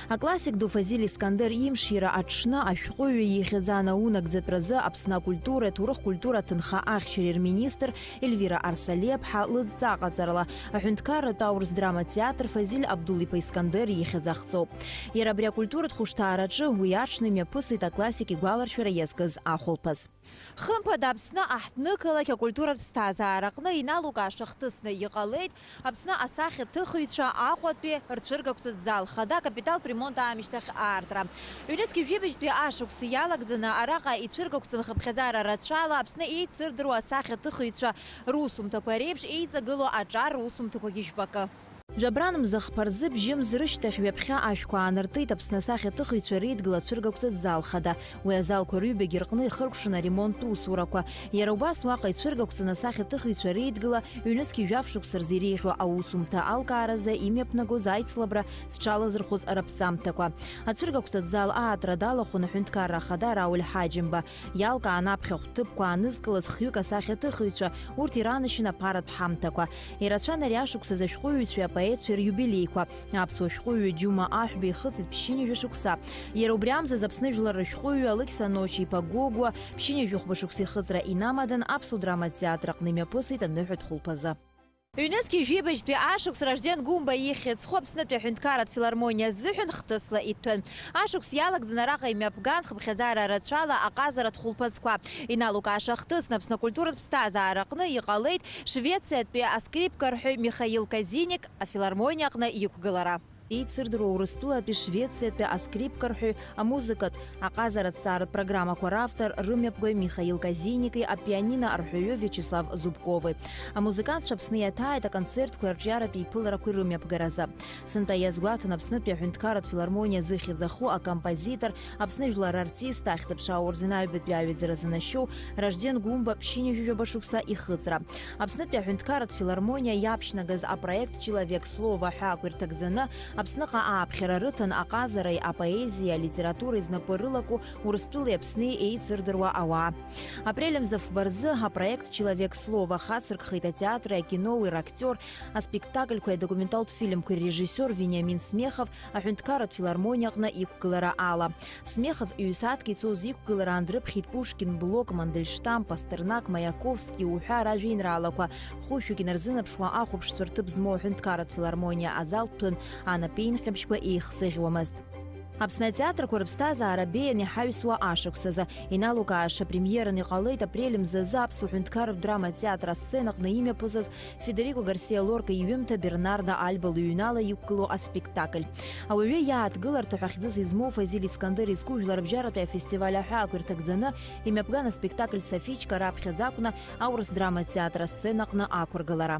Аклассик ду Фазиль Искандер имшира аҽны ашәҟәыҩҩы ихьӡ анаунагӡатәразы Аԥсны акультура, аҭоурых-культура аҭынха ахьчареи рминистр Ельвира Арсалиаԥҳа лыдҵа ҟаҵарала аҳәынҭқарратә аурыс драма театр Фазиль Абдул-иԥа Искандер ихьӡ ахҵоуп. Иара абри акультуратә хәышҭаараҿы уи аҽны имҩаԥысит аклассик игәаларшәара иазкыз ахәылԥаз. Хымԥада, Аԥсны аҳҭнықалақь акультуратә ԥсҭазаараҟны иналукааша хҭысны иҟалеит Аԥсны асахьаҭыхыҩцәа Аҟәатәи рцәыргақәҵатә зал хада акапиталтә ремонт аамышьҭахь аартра. Ҩнызқьи жәибжьтәи ашықәс иалагӡаны араҟа ицәыргақәҵан хыԥхьаӡара рацәала Аԥсны еицырдыруа асахьаҭыхыҩцәа русумҭақәа реиԥш еиҵагылоу аҿар русумҭақәагьы жәпакы. Жәабран мза хԥа рзы бжьымз рышьҭахь ҩаԥхьа ашәқәа аанартит Аԥсны асахьаҭыхыҩцәа реидгыла ацәыргақәҵатә зал хада. Уи азалқәа рыҩбагьы рҟны ихыркәшан аремонттә усурақәа. Иара убас уаҟа ицәыргақәҵан асахьаҭыхыҩцәа реидгыла ҩнызқьи жәаф шықәса рзы иреиӷьу аусумҭа алкааразы имҩаԥнагоз аицлабра зҽалазырхәыз раԥҵамҭақәа. Ацәыргақәҵатә зал аартра далахәын аҳәынҭқарра ахада Рауль Ҳаџьымба. Иалкаан аԥхьахә ҭыԥқәа аанызкылаз хҩык асахьаҭыхыҩцәа, урҭ иранашьан аԥаратә ҳамҭақәа. Ирацәан ари ашықәсазы ашәҟәыҩҩцәеи апоетцәеи риубилеиқәа. Аԥсуа шәҟәыҩҩы Џьума Аҳәба ихыҵит ԥшьынҩажәа шықәса. Иара убри амзаз Аԥсны жәлар рышәҟәыҩҩы Алықьса Ночи-иԥа Гогәуа ԥшьынҩажәи хәба шықәса ихыҵра инамадан Аԥсуа драматә театр аҟны имҩаԥысит аныҳәатә хәылԥазы. Ҩнызқьи жәибжьтәи ашықәс Ражден Гәымба ихьӡ зху Аԥснытәи аҳәынҭқарратә филармониа азыҳәан хҭысла иҭәын. Ашықәс иалагӡаны араҟа имҩаԥган хыԥхьаӡара рацәала аҟазаратә хәылԥазқәа. Иналукааша хҭысны Аԥсны акультуратә ԥсҭазаара аҟны иҟалеит Швециатәи аскрипкарҳәаҩ Михаил Казиник афилармониа аҟны иқәгылара. Еицырдыруа Урыстәылатәи Швециатәи аскрипкарҳәаҩ, амузыкатә, аҟазара аҭҵааратә программақәа равтор, рымҩаԥгаҩ Михаил Казиники апианино арҳәаҩы Виачеслав Зубкови. Амузыкантцәа Аԥсны иаҭааит аконцертқәеи арҿиаратә еиԥыларақәеи рымҩаԥгаразы. Сынтәа иазгәаҭан Аԥснытәи аҳәынҭқарратә филармониа зыхьӡ аху акомпозитор, Аԥсны жәлар рартист, ахьӡ-аԥша аорден аҩбатәи аҩаӡаразы нашьоу Ражден Гәымба ԥшьынҩажәи жәаба шықәса ихыҵра. Аԥснытәи аҳәынҭқарратә филармониа иаԥшьнагаз апроект Человек слова ҳәа ақәирҭагӡаны Аԥсныҟа ааԥхьара рыҭан аҟазареи апоезиеи алитературеи знапы рылаку Урыстәылеи Аԥсни еицырдыруа ауаа. Апрель мза фба рзы апроект Человек слова хацыркхеит атеатри акиноуи рактиор, аспектакльқәеи адокументалтә фильмқәеи ррежиссиор Вениамин Смехов аҳәынҭқарратә филармониа аҟны иқәгылара ала. Смехов иҩсаҭк ицоз иқәгылараан дрыԥхьеит Пушкин, Блок, Мандельштам, Пастернак, Маиаковски уҳәа ражәеинраалақәа, хәышәҩык инарзынаԥшуа ахәаԥшцәа рҭыԥ змоу аҳәынҭқарратә филармониа азал ҭәын, анапеинҟьабжьқәа еихзыӷьуамызт. Аԥсны атеатрқәа рыԥсҭазаара беиан иҳаҩсуа ашықәсазы иналукааша премиеран иҟалеит апрель мзазы Аԥсуа ҳәынҭқарратә драма театр асценаҟны имҩаԥысыз Федерико Гарсиа Лорка иҩымҭа Бернарда Альба лыҩнала иқәгылоу аспектакль. Ауаҩы иааҭгыларҭа ҳәа хьӡыс измоу Фазиль Искандер изку жәларбжьаратәи афестиваль аҳәаақәа ирҭагӡаны имҩаԥган аспектакль Софичка раԥхьаӡа акәны аурыс драматә театр асценаҟны ақәыргылара.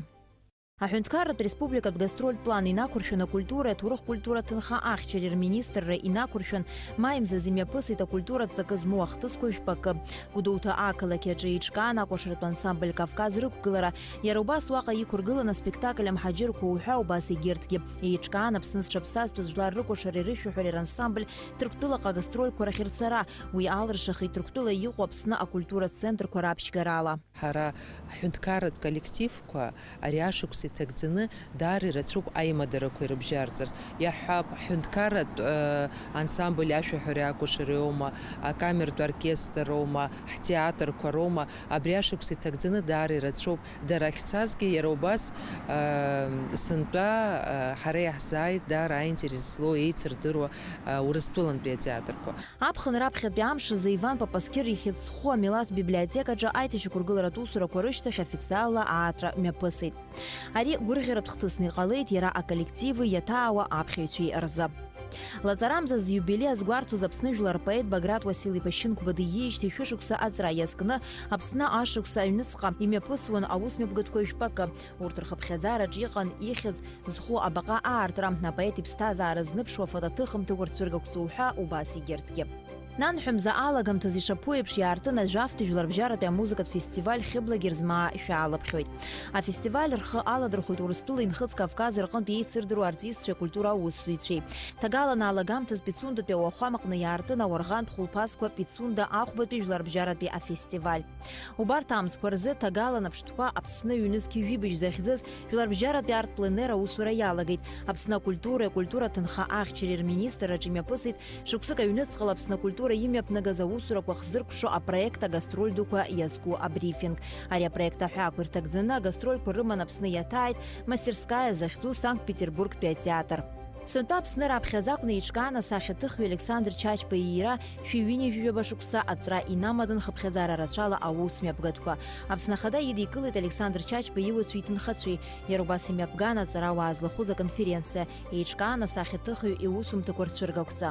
Аҳәынҭқарратә республикатә гастрольтә план инақәыршәаны акультуреи аҭоурых-культура ҭынха ахьчареи рминистрра инақәыршәан, маи мзазы имҩаԥысит акультуратә ҵакы змоу ахҭысқәа жәпакы. Гәдоуҭа ақалақь аҿы еиҿкаан акәашаратә ансамбль Кавказ рықәгылара. Иара убас уаҟа иқәыргылан аспектакль Амҳаџьырқәа уҳәа, убас егьырҭгьы. Еиҿкаан Аԥсны зҽаԥсазтәыз жәлар рыкәашареи рышәаҳәареи рансамбль Ҭырқәтәылаҟа агастрольқәа рахь рцара. Уи алыршахеит Ҭырқәтәыла иҟоу Аԥсны акультуратә центрқәа раԥшьгарала. Ҳара ҳҳәынҭқарратә коллективқәа ари ашықәс иҭагӡаны даара ирацәоуп аимадарақәа ирыбжьарҵарц. Иаҳҳәап, ҳҳәынҭқарратә, э, ансамбль ашәаҳәареи акәашареи аума, акамертә оркестр аума, ҳтеатрқәа роума, абри ашықәс иҭагӡаны даара ирацәоуп. Дара ахьцазгьы иара убас, э, сынтәа, э, ҳара иаҳзааит даара аинтерес злоу, еицырдыруа, э, Урыстәылантәи атеатрқәа. Аԥхын раԥхьатәи амш азы Иван Папасқьыр ихьӡ зху амилаҭтә библиотекаҿы аиҭашьақәыргыларатә усурақәа рышьҭахь официалла аартра мҩаԥысит. Ари гәырӷьаратә хҭысны иҟалеит иара аколлективи иаҭаауа аԥхьаҩцәеи рзы. Лаҵарамза зиубилеи азгәарҭоз Аԥсны жәлар рпоет Баграт Уасил-иԥа Шьынқәба диижьҭеи шәышықәса аҵра иазкны Аԥсны ашықәс аҩныҵҟа имҩаԥысуан аусмҩаԥгатәқәа жәпакы. Урҭ рхыԥхьаӡараҿ иҟан ихьӡ зху абаҟа аартра, апоет иԥсҭазаара зныԥшуа афотоҭыхымҭақәа рцәыргақәҵоу ҳәа убас егьырҭгьы. Нанҳәа мза алагамҭазы ишаԥу еиԥш иаартын ажәафтә жәларбжьаратәи амузыкатә фестиваль Хьыблагьы рзмаа шәаалаԥхьоит. Афестиваль рхы аладырхәоит Урыстәылеи Нхыҵ Кавкази рҟынтә еицырдыруа артистцәеи акультура аусзуҩцәеи. Ҭагалан алагамҭаз Пицундатәи ауахәамаҟны иаартын ауарӷантә хәылԥазқәа Пицунда ахәбатәи жәларбжьаратәи афестиваль. Убарҭ амзқәа рзы Ҭагалан аԥштәқәа Аԥсны ҩнызқь жәибжь захьӡыз жәларбжьаратәи арт-пленер аусура иалагеит. Аԥсны акультуреи акультура ҭынха ахьчареи рминистрраҿы имҩаԥысит шықәсык аҩныҵҟала Аԥсны акультура имҩаԥнагаз аусурақәа хзыркәшо апроект агастроль дуқәа иазку абрифинг. Ари апроект аҳәаақәа ирҭагӡаны агастрольқәа рыман Аԥсны иаҭааит Мастерская захьӡу Санкт-Петербургтәи атеатр. Сынтәа Аԥсны раԥхьаӡа акәны еиҿкаан асахьаҭыхҩы Александр Чачба иира шәи ҩынҩажәижәаба шықәса аҵра инамадан хыԥхьаӡара рацәала аус мҩаԥгатәқәа. Аԥсны Ахада идикылеит Александр Чачба иуацәеи иҭынхацәеи, иара убас имҩаԥган аҵарауаа злахәыз аконференциа, еиҿкаан асахьаҭыхҩы иусумҭақәа рцәыргақәҵа.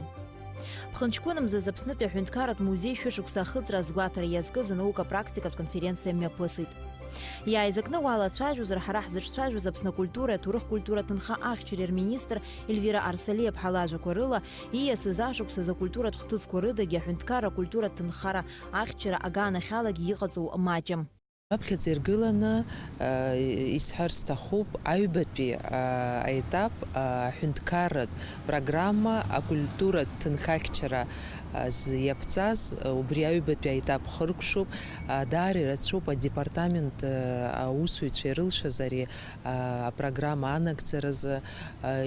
Ԥхынҷкәынмзазы Аԥснытәи аҳәынҭқарратә музеи шәышықәса ахыҵра азгәаҭара иазкыз анаукатә практикатә конференциа мҩаԥысит. Иааизакны уалацәажәозар, ҳара ҳзыҿцәажәоз Аԥсны акультуреи аҭоурых культура ҭынха ахьчареи рминистр Ельвира Арсалиаԥҳа лажәақәа рыла, ииасыз ашықәсазы акультуратә хҭысқәа рыдагьы аҳәынҭқарра акультура ҭынхара ахьчара аганахьалагьы иҟаҵоу маҷым. Раԥхьаӡа иргыланы, а, исҳәар сҭахуп, аҩбатәи, а, аетап, а, аҳәынҭқарратә программа акультуратә ҭынхахьчара азы иаԥҵаз, убри аҩбатәи аетап хыркәшоуп. Даара ирацәоуп адепартамент аусзуҩцәа ирылшаз ари апрограмма анагӡаразы.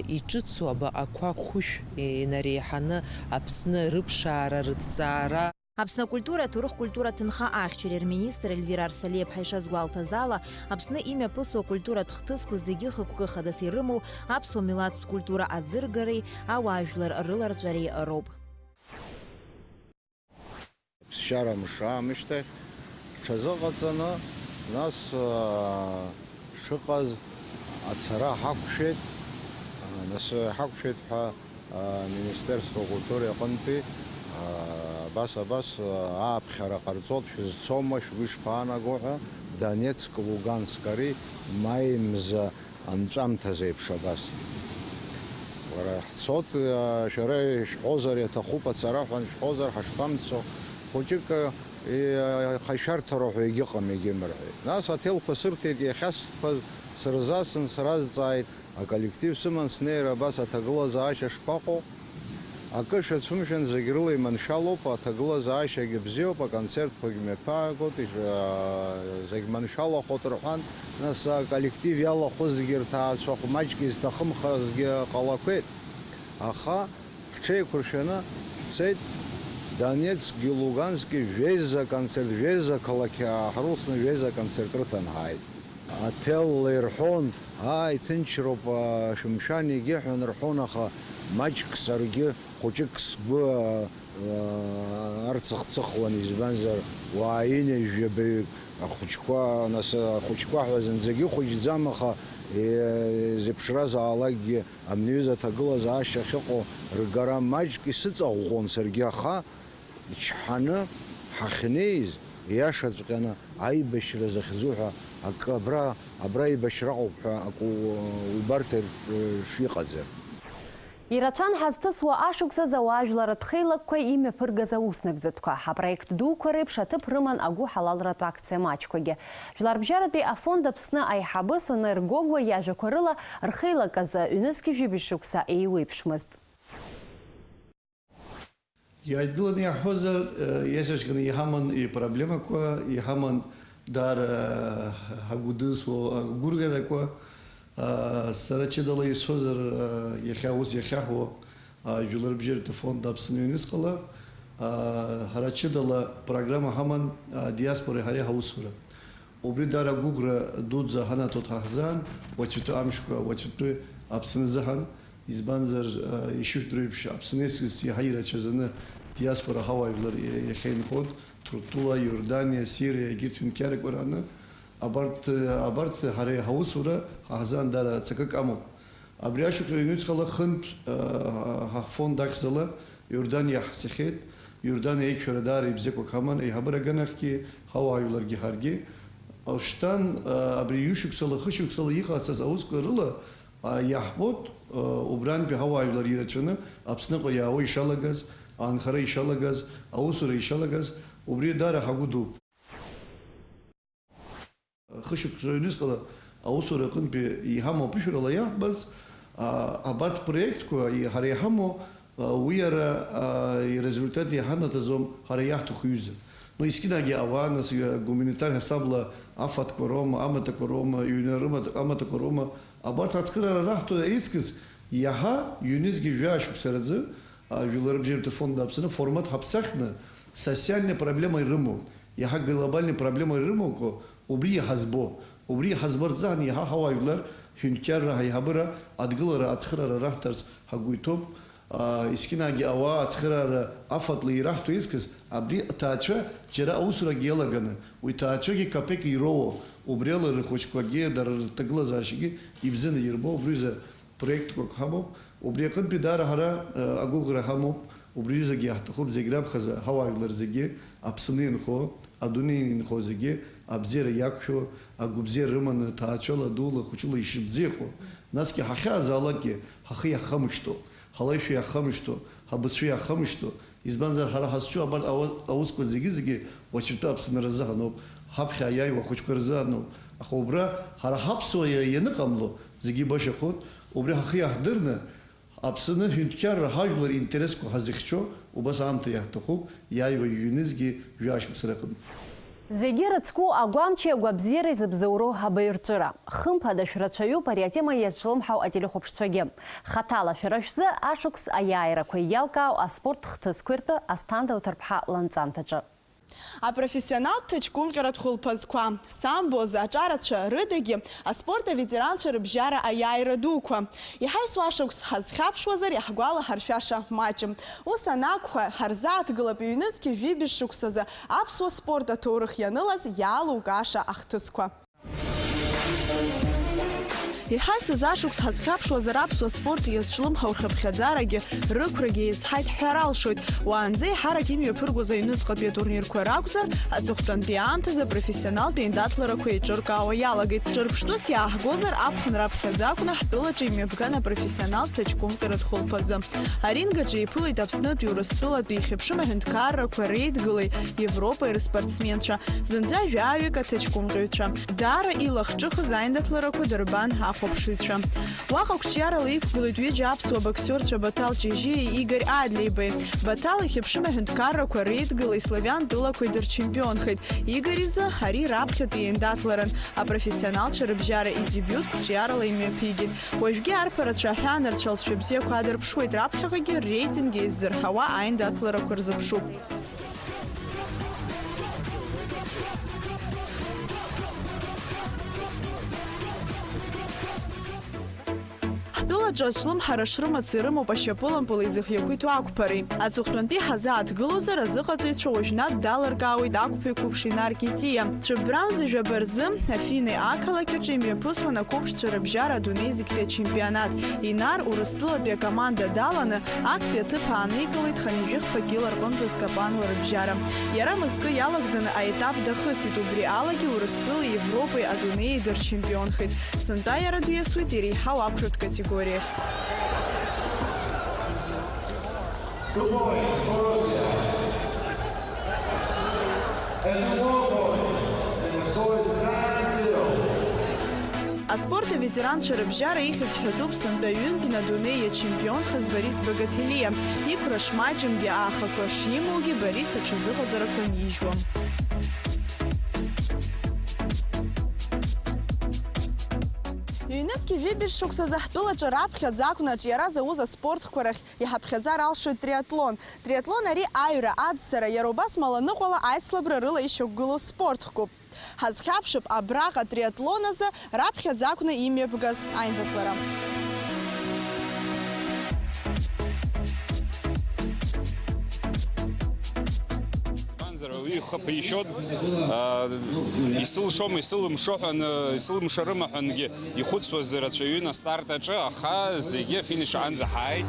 Иҿыцу абаҟақәа хәышә инареиҳаны Аԥсны рыԥшаара, рыҭҵаара. Аԥсны акультура, аҭоурых культура ҭынха ахьчареи рминистр Ельвира Арсалиаԥҳа ишазгәалҭаз ала, Аԥсны имҩаԥысуа акультуратә хҭысқәа зегьы хықәкы хадас ирымоу аԥсуа милаҭтә культура аӡыргареи ауаажәлар рыларҵәареи роуп. Ԥсшьара мшы аамышьҭахь ҽазыҟаҵаны, нас, аа, шыҟаз ацара ҳақәшәеит, аа, нас ҳақәшәеит ҳәа, аа, Министерство культуры иҟынтәи, аа, абас, абас, аа, ааԥхьара ҟарҵоит, шәызцома, шәгәы ишԥаанаго ҳәа, Донецк, Луганск ари маи мза анҵәамҭаз еиԥш абас. Уара, ҳцот, а, шәара ишәҳәозар иаҭахуп ацара ҳәа аншәҳәозар, ҳашԥамцо? Хәыҷык, а, и-, а, ихашәарҭароуп ҳәа егьыҟам, егьимырҳәеит. Нас аҭелқәа сырҭеит, иахьасҳәаз сырзасын, сразҵааит, аколлектив сыман снеир абас аҭагылазаашьа шԥаҟоу? Акы шәацәымшәан, зегь рыла иманшәалоуп, аҭагылазаашьагьы бзиоуп, аконцертқәагь мҩаԥаагоит, иш-, аа, зегь маншәалахоит рҳәан, нас аколлектив иалахәызгьы рҭаацәахә маҷк изҭахымхазгьы ҟалақәеит. Аха ҳҽеиқәыршәаны ҳцеит Донецкгьы Луганскгьы жәеиза концерт, жәеиза қалақь ҳрылсны жәеиза концерт рыҭан ҳааит. Аҭел ирҳәон, ааи, ҭынчроуп, а, шәымшәан, егьиҳәан рҳәон, аха маҷк саргьы хәыҷык сгәы, а, а, арцыхцыхуан, избанзар, уаа инажәжәабаҩык ахәыҷқәа, нас, ахәыҷқәа ҳәа зынӡагьы ихәыҷӡам, аха, е, зеиԥшразаалакгьы абни аҩыза аҭагылазаашьа ахьыҟоу ргара маҷк исыҵаӷәӷәон саргьы, аха ичҳаны ҳахьнеиз, иашаҵәҟьаны аибашьра захьӡу ҳәа акы абра, абра аибашьра ыҟоуп ҳәа акы у-, убарҭ р-, шиҟаӡам. Ирацәан ҳазҭысуа ашықәсазы ауаажәларратә хеилакқәа имҩаԥыргаз ауснагӡатәқәа. Апроект дуқәа реиԥш аҭыԥ рыман агәыҳалалратә акциа маҷқәагьы. Жәларбжьаратәи афонд Аԥсны аиҳабы Сонер Гогәуа иажәақәа рыла, рхеилак азы ҩнызқь жәибжь шықәса еиуеиԥшмызт. Иааидгыланы иаҳҳәозар, э, иашаҵәҟьаны иҳаман ипроблемақәа, иҳаман даара, э, ҳагәы дызуа агәырӷьарақәа. Э, сара ҷыдала исҳәозар, э, иахьа аус иахьаҳуа, э, жәларбжьаратәи фонд Аԥсны аҩныҵҟала, э, ҳара ҷыдала программа ҳаман, э, диаспореи ҳареи ҳаусура. Убри даара агәыӷра дуӡӡа ҳанаҭоит ҳа ҳзын, уаҵәтәи амшқәа, уаҵәтәи Аԥсны азыҳәан, избанзар, а, ишыжәдыруа еиԥш, Аԥсны есыс иаҳа ирацәаӡаны диаспора ҳауаажәлар иа-, иахьа инхоит, Ҭырқәтәыла, Иорданиа, Сириа, егьырҭ ҩынқьарақәа рҟны. Абарҭ, абарҭ ҳара ҳаусура ҳа ҳзын даара ҵакык амоуп. Абри ашықәса ҩнуҵҟала хынтә, а, ҳа ҳфонд ахьӡала Иорданиа ҳцахьеит. Иорданиа аиқәшәара даара ибзиақәак ҳаман, аиҳабыра аганахьгьы, ҳауаажәларгьы ҳаргьы. Алшҭан, а, абри ҩышықәсала, хышықәсала иҟаҳҵаз аусқәа рыла, а, иаҳбоит, а, убрантәи ҳауаажәлар ирацәаны Аԥсныҟа иаауа ишалагаз, Анхара ишалагаз, аусура ишалагаз, убри даара ҳагәы дууп. Хышықәса ҩнызқьала аусура аҟынтәи иҳамоу аԥышәарала иаҳбаз, а, абарҭ проектқәа и-, ҳара иҳамоу, а, уи иара, а, ирезультат иҳанаҭаӡом ҳара иаҳҭаху ҩыза. Ну, искьынагьы ауаа, нас, а, гуманитар ҳасабла афатқәа роума, амаҭақәа роума, ҩны рымаҭ-, амаҭақәа роума, абарҭ ацхыраара раҳҭо еиҵкыс иаҳа ҩнызқьи жәаа шықәса рзы, а, жәларыбжьаратәи фонд Аԥсны формат ҳаԥсахны, социальная проблема ирымоу, иаҳа глобальный проблема ирымоуқәо, убри иҳазбо, убри иҳазбо рзыҳәан иаҳа ҳауаажәлар ҳҳәынҭқарра, ҳаиҳабыра адгылара ацхыраара раҳҭарц ҳагәы иҭоуп. Аа, искьынагьы ауаа ацхыраара афатәла ираҳҭо еиҵкыс, абри аҭаацәа џьара аусурагьы иалаганы, уи ҭаацәагьы капек ироуо, убриала рхәыҷқәагьы, дара рҭагылазаашьагьы ибзианы ирбо, убри рзы проектқәак ҳамоуп. Убри аҟынтәи даара ҳара, э, агәыӷра ҳамоуп. Убри рзыгьы иаҳҭахуп зегь раԥхьаӡа ҳауаажәлар зегьы, Аԥсны инхо, адунеи инхо зегьы абзиара иақәшәо, агәабзиара рыманы, ҭаацәала, дула, хәыҷыла ишыбзиахо, насгьы ҳахьаазаалакгьы ҳахы иаҳхамышҭуа, ҳалаҩшәа иаҳхамышҭуа, ҳабацәа иаҳхамышҭуа, избанзар, ҳара ҳазҿу абарҭ ауа-, аусқәа зегьы-зегьы уаҵәтәи Аԥсны рзыҳәаноуп, ҳаԥхьа иааиуа ахәыҷқәа рзыҳәаноуп. Аха убра ҳара ҳаԥсуа иа-, ианыҟамло, зегьы башахоит, убри ҳахы иаҳдырны, Аԥсны ҳҳәынҭқарра ҳажәлар интересқәа ҳазыхьчо убас аамҭа иаҳҭахуп, иааиуа ҩнызқьи жәаа шықәса рҟынтә. Зегьы рыцку агәамчи агәабзиареи зыбзоуроу абаҩрҵәыра. Хымԥада, шәрацәаҩуп ари атема иазҿлымҳау ателехәаԥшцәагьы. Хаҭала шәара шәзы ашықәс аиааирақәа иалкаау аспорт хҭысқәеи ртәы Асҭанда Лҭарԥҳа ланҵамҭаҿы. Апрофессионалтә ҭаҷкәымҟьаратә хәылԥазқәа, самбо азы аҿарацәа рыдагьы аспорт аветеранцәа рыбжьара аиааира дуқәа. Иҳаҩсуа ашықәс ҳазхьаԥшуазар, иаҳгәалаҳаршәаша маҷым. Ус анакәха, ҳарзааҭгылап ҩнызқьи жәибжь шықәсазы аԥсуа спорт аҭоурых ианылаз иалукааша ахҭысқәа. Иҳаҩсыз ашықәс ҳазхьаԥшуазар, аԥсуа спорт иазҿлымҳау рхыԥхьаӡарагьы, рықәрагьы еизҳаит ҳҳәар алшоит. Уаанӡа еиҳарак имҩаԥыргоз аҩныҵҟатәи атурнирқәа ракәзар, аҵыхәтәантәи аамҭазы апрофессионалтә еиндаҭларақәа еиҿыркаауа иалагеит. Ҿырԥштәыс иааҳгозар, аԥхын раԥхьаӡа акәны ҳтәылаҿы имҩаԥган апрофессионалтә ҭаҷкәымҟьаратә хәылԥазы. Аринг аҿы еиԥылеит Аԥснытәи, Урыстәылатәи, ихьыԥшым аҳәынҭқаррақәа реидгылеи Европеи рыспортсменцәа, зынӡа жәаҩык аҭаҷкәымҟьаҩцәа. Даара илахҿыхыз аиндаҭларақәа дырбан ахәаԥшыҩцәа. Уаҟа қәҿиарала иқәгылеит ҩыџьа аԥсуа боксиорцәа Баҭал Ҷыжьиеи Игорь Адлеибеи. Баҭал ихьыԥшым аҳәынҭқаррақәа реидгылеи славиан тәылақәеи дырчемпионхеит. Игорь изы ари раԥхьатәи иеиндаҭларан, апрофессионалцәа рыбжьара идебиут қәҿиарала имҩаԥигеит. Уажәгьы арԥарацәа аҳәаанырцә алҵшәа бзиақәа аадырԥшуеит, раԥхьаҟагьы рейтинг еиззырҳауа аиндаҭларақәа рзыԥшуп. Ҳтәылаҿы азҿлымҳара шрымац ирымоуп ашьапылампыли зыхиақәиҭу ақәԥареи. Аҵыхәтәантәи ҳазааҭгылозар, азыҟаҵаҩцәа уажәнатә далыркаауеит ақәԥеи қәыԥши Нарки Тиа. Цәыббрамза жәаба рзы Афинеи ақалақь аҿы имҩаԥысуан ақәыԥшцәа рыбжьара адунеи зегьтәи ачемпионат. Инар Урыстәылатәи акоманда даланы, актәи аҭыԥ ааникылеит хынҩажәи хԥа кьыла рҟынӡа зкапануа рыбжьара. Иара мызкы иалагӡаны аетап дахысит, убри алагьы Урыстәылеи Европеи адунеи дырчемпионхеит. Сынтәа иара диасуеит иреиҳау ақәратә категориахь. Two points for Russia. And two more points. And the score is nine zero. Аспорт аветеранцәа рыбжьара ихьӡ ҳәатәуп сынтәа ҩынтәны адунеи иачемпионхаз Борис Багателиа. Иқәра шмаҷымгьы, аахақәа шимоугьы Борис аҽазыҟаҵарақәа нижьуам. Ҩнызқьи жәибжь шықәсазы ҳтәылаҿы раԥхьаӡа акәны аҿиара зауз аспорт хкқәа рахь иҳаԥхьаӡар алшоит триатлон. Триатлон ари аҩра, аӡсара, иара убас маланыҟәала аицлабра рыла ишьақәгылоу спорт хкуп. Ҳазхьаԥшып абраҟа атриатлон азы раԥхьаӡа акәны имҩаԥгаз аиндаҭлара. Избанзар, уи ихы ԥишәон, аа, исылшом, исылымшо ҳәа, исылымшарыма ҳәангьы ихәыцуаз рацәаҩын астарт аҿы, аха зегьы афиниш аанӡа ҳааит.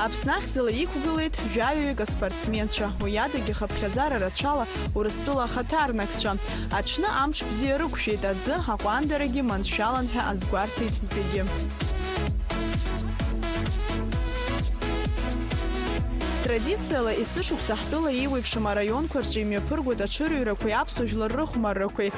Аԥсны ахьӡала иқәгылеит жәаҩаҩык аспортсменцәа, уи адагьы хыԥхьаӡара рацәала Урыстәыла ахаҭарнакцәа. Аҽны амш бзиа рықәшәеит, аӡы аҟәандарагьы маншәалан ҳәа азгәарҭеит зегьы. Традициала, есышықәса ҳтәыла еиуеиԥшым араионқәа рҿы имҩаԥыргоит аҽырҩрақәеи аԥсуа жәлар рыхәмаррақәеи.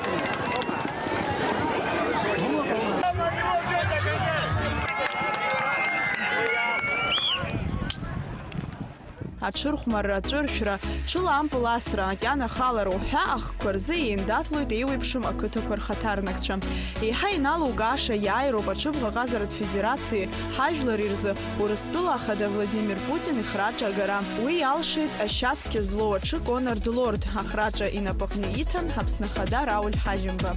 Аҽырхәмарра, аҵәыршәра, ҽыла ампыл асра, макьана ахалара уҳәа ахкқәа рзы еиндаҭлоит еиуеиԥшым ақыҭақәа рхаҭарнакцәа. Еиҳа иналукааша иааироуп аҽыбӷаҟазаратә федерациеи ҳажәлари рзы Урыстәыла Ахада Владимир Путин ихраҿы агара. Уи иалшеит ашьацқьа злоу аҽы Конрад Лорд ахраҿы инапаҟны иҭан Аԥсны Ахада Рауль Ҳаџьымба.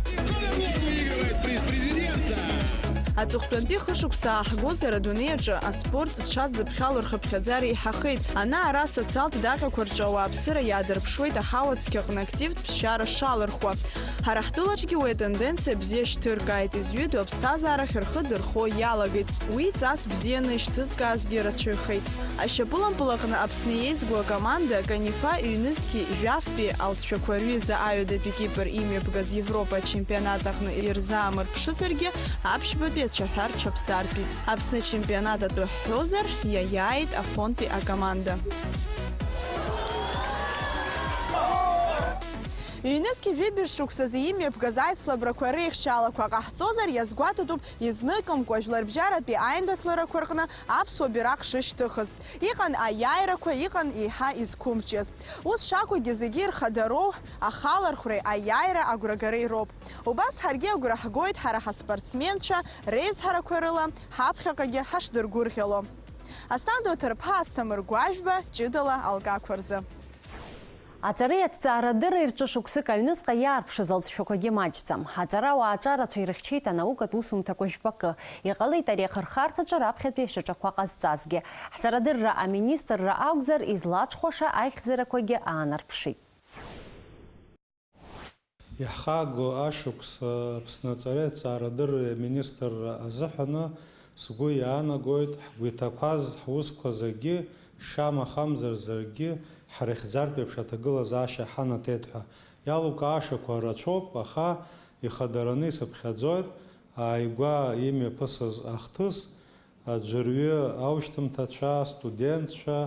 Аҵыхәтәантәи хышықәса ааҳгозар, адунеи аҿы аспорт зҽадзыԥхьало рхыԥхьаӡара еиҳахеит. Ана-ара асоциалтә даҟьақәа рҿы ауааԥсыра иаадырԥшуеит аҳауа цқьаҟны активтә ԥсшьара шалырхуа. Ҳара ҳтәылаҿгьы уи атенденциа бзиа шьҭыркааит, изҩыдоу аԥсҭазаарахь рхы дырхо иалагеит. Уи ҵас бзианы ишьҭызкаазгьы рацәаҩхеит. Ашьапылампыл аҟны Аԥсны еизгоу акоманда Канифа ҩнызқьи жәафтәи алҵшәақәа рҩыза аҩадатәи Кипр имҩаԥгаз Европа ачемпионат аҟны ирзаамырԥшызаргьы, аԥшьбатәи ацәаҳәа рҽаԥсартәит. Аԥсны ачемпионат атәы ҳҳәозар, иаиааит Афонтәи акоманда. Ҩнызқьи жәибжь шықәсазы имҩаԥгаз аицлабрақәа реихшьаалақәа ҟаҳҵозар, иазгәаҭатәуп изныкымкәа жәларбжьаратәи аиндаҭларақәа рҟны аԥсуа бираҟ шышьҭыхыз. Иҟан аиааирақәа, иҟан еиҳа изқәымҿиаз. Ус шакәугьы, зегьы ирхадароу ахалархәреи аиааира агәрагареи роуп. Убас ҳаргьы агәра ҳгоит ҳара ҳаспортсменцәа реизҳарақәа рыла ҳаԥхьаҟагьы ҳашдыргәырӷьало. Асҭанда Оҭырԥа, Асҭамыр Гәажәба, ҷыдала алкақәа рзы. Аҵареи аҭҵаарадырреи рҿы шықәсык аҩныҵҟа иаарԥшыз алҵшәақәагьы маҷӡам. Аҵарауаа аҿарацәа ирыхьчеит анаукатә усумҭақәа жәпакы. Иҟалеит ари ахырхарҭаҿы раԥхьатәи ашьаҿақәа ҟазҵазгьы. Ҳҵарадырра аминистрра акәзар, излаҽхәаша аихьӡарақәагьы аанарԥшит. Иаҳхаго ашықәс Аԥсны аҵареи аҭҵаарадырреи аминистрра азыҳәаны сгәы иаанагоит, ҳгәы иҭақәаз ҳусқәа зегьы, шамахамзар зегьы, ҳрыхьӡартә еиԥш аҭагылазаашьа ҳанаҭеит ҳәа. Иалукаашақәа рацәоуп, аха ихадараны исыԥхьаӡоит ааигәа имҩаԥысыз ахҭыс, аӡәырҩы аушьҭымҭацәа, астудентцәа,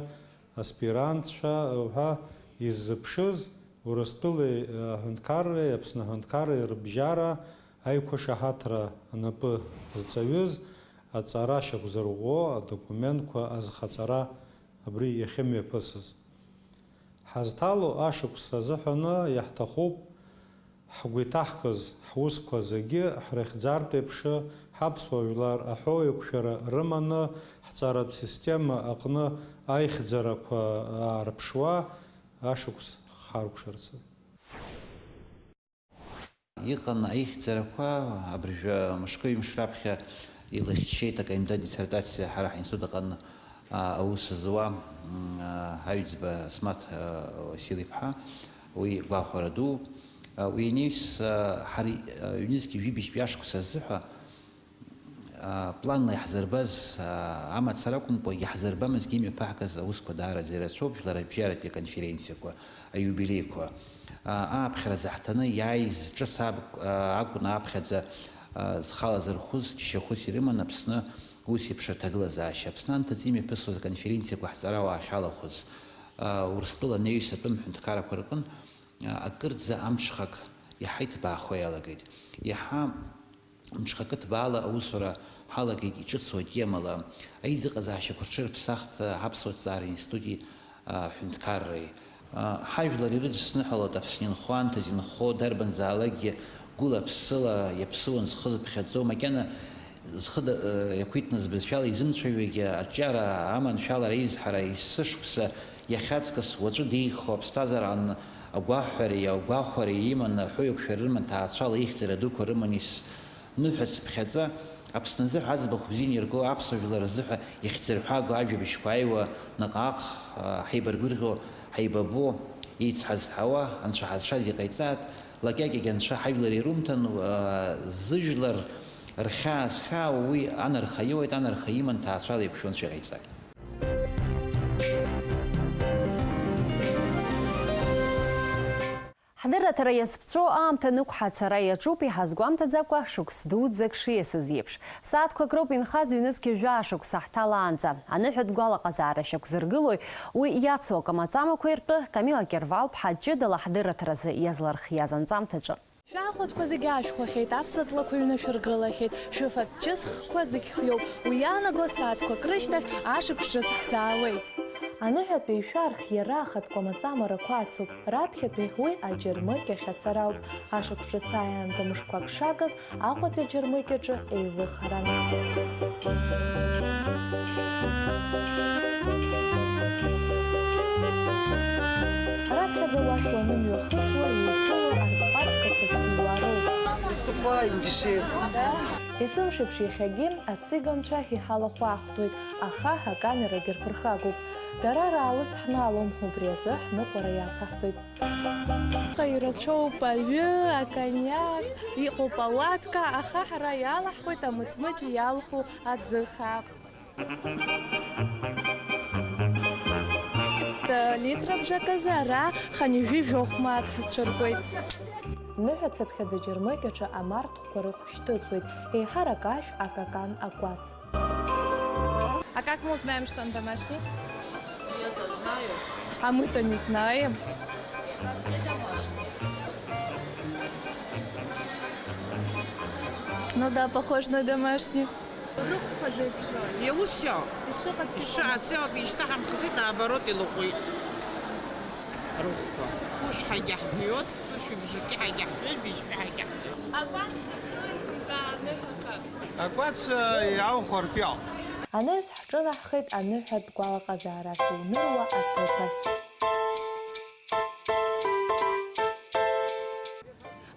аспирантцәа уҳәа иззыԥшыз, Урыстәылеи аҳәынҭқарреи Аԥсны аҳәынҭқарреи рыбжьара аиқәышаҳаҭра анапы зҵаҩыз аҵара шьақәзырӷәӷәо адокументқәа азхаҵара абри иахьымҩаԥысыз. Ҳазҭало ашықәс азыҳәаны иаҳҭахуп ҳгәы иҭаҳкыз ҳусқәа зегьы ҳрыхьӡартә еиԥш, ҳаԥсуа жәлар аҳәоуеиқәшәара рыманы, ҳҵаратә система аҟны аихьӡарақәа аарԥшуа ашықәс харкәшарцы. Иҟан аихьӡарақәа, абыржәы мышкы-ҩымш раԥхьа илыхьчеит акандидат диссертациа ҳара ҳинститут аҟны, а, аус зуа, м, а, Аҩӡба Асмаҭ, а, Васил-иԥҳа, уи гәахәара ду. А, уи аниҩс, а, ҳара, а, ҩнызқьи жәибжьтәи ашықәс азыҳәа, а, планла иаҳзырбаз, а, амацара акәымкәа, иаҳзырбамызгьы имҩаԥаҳгаз аусқәа даараӡа ирацәоуп, жәларбжьаратәи аконференциақәа, аиубилеиқәа. А, ааԥхьара заҳҭаны иааиз ҿыц аб-, а, акәын аԥхьаӡа, а, зхала зырхәыз џьшьахәыс ирыман Аԥсны ус еиԥш аҭагылазаашьа. Аԥсны анҭыҵ имҩаԥысуаз аконференциақәа ҳҵарауаа ахьалахәыз, а, Урыстәыла анаҩс атәым ҳәынҭқаррақәа рҟын, а, акырӡа амҽхак иаҳа иҭбаахо иалагеит. Иаҳа мҽхакы ҭбаала аусура ҳалагеит иҿыцу атемала, аизыҟазаашьақәа рҽырԥсахт аԥсуа ҭҵаара институти аҳәынҭқарреи. Ҳажәлар ирыдысныҳәалоит Аԥсны инхо, анҭыҵ инхо, дарбанзаалакгьы гәыла-ԥсыла иаԥсыуан, зхы зыԥхьаӡо, макьана зхы да-, иақәиҭны збызшәала изымцәажәогьы, аҿиара аманшәалара, аизҳара, есышықәса иахьаҵкыс уаҵәы деиӷьхо аԥсҭазаараҟны агәаҳәареи агәахәареи иманы, аҳәоу-еиқәшәара рыман, ҭаацәала ихьӡара дуқәа рыман ис-, ныҳәа цыԥхьаӡа, Аԥсны азыҳәа аӡбахә бзианы ирго, аԥсуа жәлар рзыҳәа иахьӡырҳәаго ажәабжьқәа ааиуа наҟ-ааҟ, а, ҳаибаргәырӷьо, ҳаибабо, еицҳазҳауа, анцәа ҳазшаз иҟаиҵааит, лакьакьагь анцәа ҳажәлар ирумҭан, а, зыжәлар рхьаа зхьаау уи анарха иоуеит, анарха иман ҭаацәала еиқәшәо анцәа иҟаиҵааит. Ҳдырраҭара иазԥҵәо аамҭа нықәҳа ацара иаҿуп, иҳазгәамҭаӡакәа, шықәс дуӡӡак шиасыз еиԥш. Сааҭқәак роуп инхаз, ҩнызқьи жәаа шықәса ҳҭалаанӡа. Аныҳәатә гәалаҟазаара шьақәзыргылои, уи иацу акы-маҵамақәеи ртәы Камила Кьырвал-ԥҳа ҷыдала ҳдырраҭаразы иазлархиаз анҵамҭаҿы. Шәахәатәқәа зегьы аашәхәахьеит, аԥсаҵлақәа ҩнашәыргылахьеит, шәыфатә ҷысхқәа зегь хиоуп, уи иаанаго сааҭқәак рышьҭахь ашықәс ҿыц ҳзаауеит. Аныҳәатәи ишәарх иара ахатә кәамаҵамарақәа ацуп, раԥхьатәи уи аџьармыкьахь ацара ауп, ашықәс ҿыц ааиаанӡа мышқәак шагыз Аҟәатәи аџьармыкьаҿы еилыхаран. Раԥхьаӡа уахь уанымҩахыҵуа, иуԥыло аркҟәацқәа ԥызҭыҩуа роуп. Выступаем, дешевле. Есымшеиԥш иахьагьы ациганцәа иҳалахәаахәҭуеит, аха акамерагьы рԥырхагоуп. Дара раалыҵ ҳнаалом, убри азы ҳныҟәара иацаҳҵоит. Ирацәоуп аҩы, акониак, иҟоуп ауатка, аха ҳара иалаҳхуеит амыҵмыџь иалху аӡыха. Литра бжаказы ара хынҩажәи жәохә мааҭ ҳцәыргоит. Ныҳәацыԥхьаӡа џьармыкьаҿы амарҭ Хәқәа рыхә шьҭыҵуеит, еиҳарак ашә, акакан, акәац. А как мы узнаем, что он домашний? Я-то знаю. А мы-то не знаем. Это все домашние. Ну да, похож на домашний. Рыхәԥа зеиԥшроу. Иусиоу. Ишыҟац иҟоуп. Ишыҟац иҟоуп, ишьҭаҳамхаӡеит, наоборот, илаҟәит. Рыхәԥа. Хәышә ҳагьаҳҭиуеит, хәышәи бжаки ҳагьаҳҭиуеит, быжьшәи ҳагьаҳҭиуеит. Акәац зыԥсуи сынтәа аныҳәақәа. Акәац, э, иаухәартә иоуп. Анаҩс ҳҿынаҳхеит аныҳәатә гәалаҟазаара шәылныруа аҭыԥ ахь.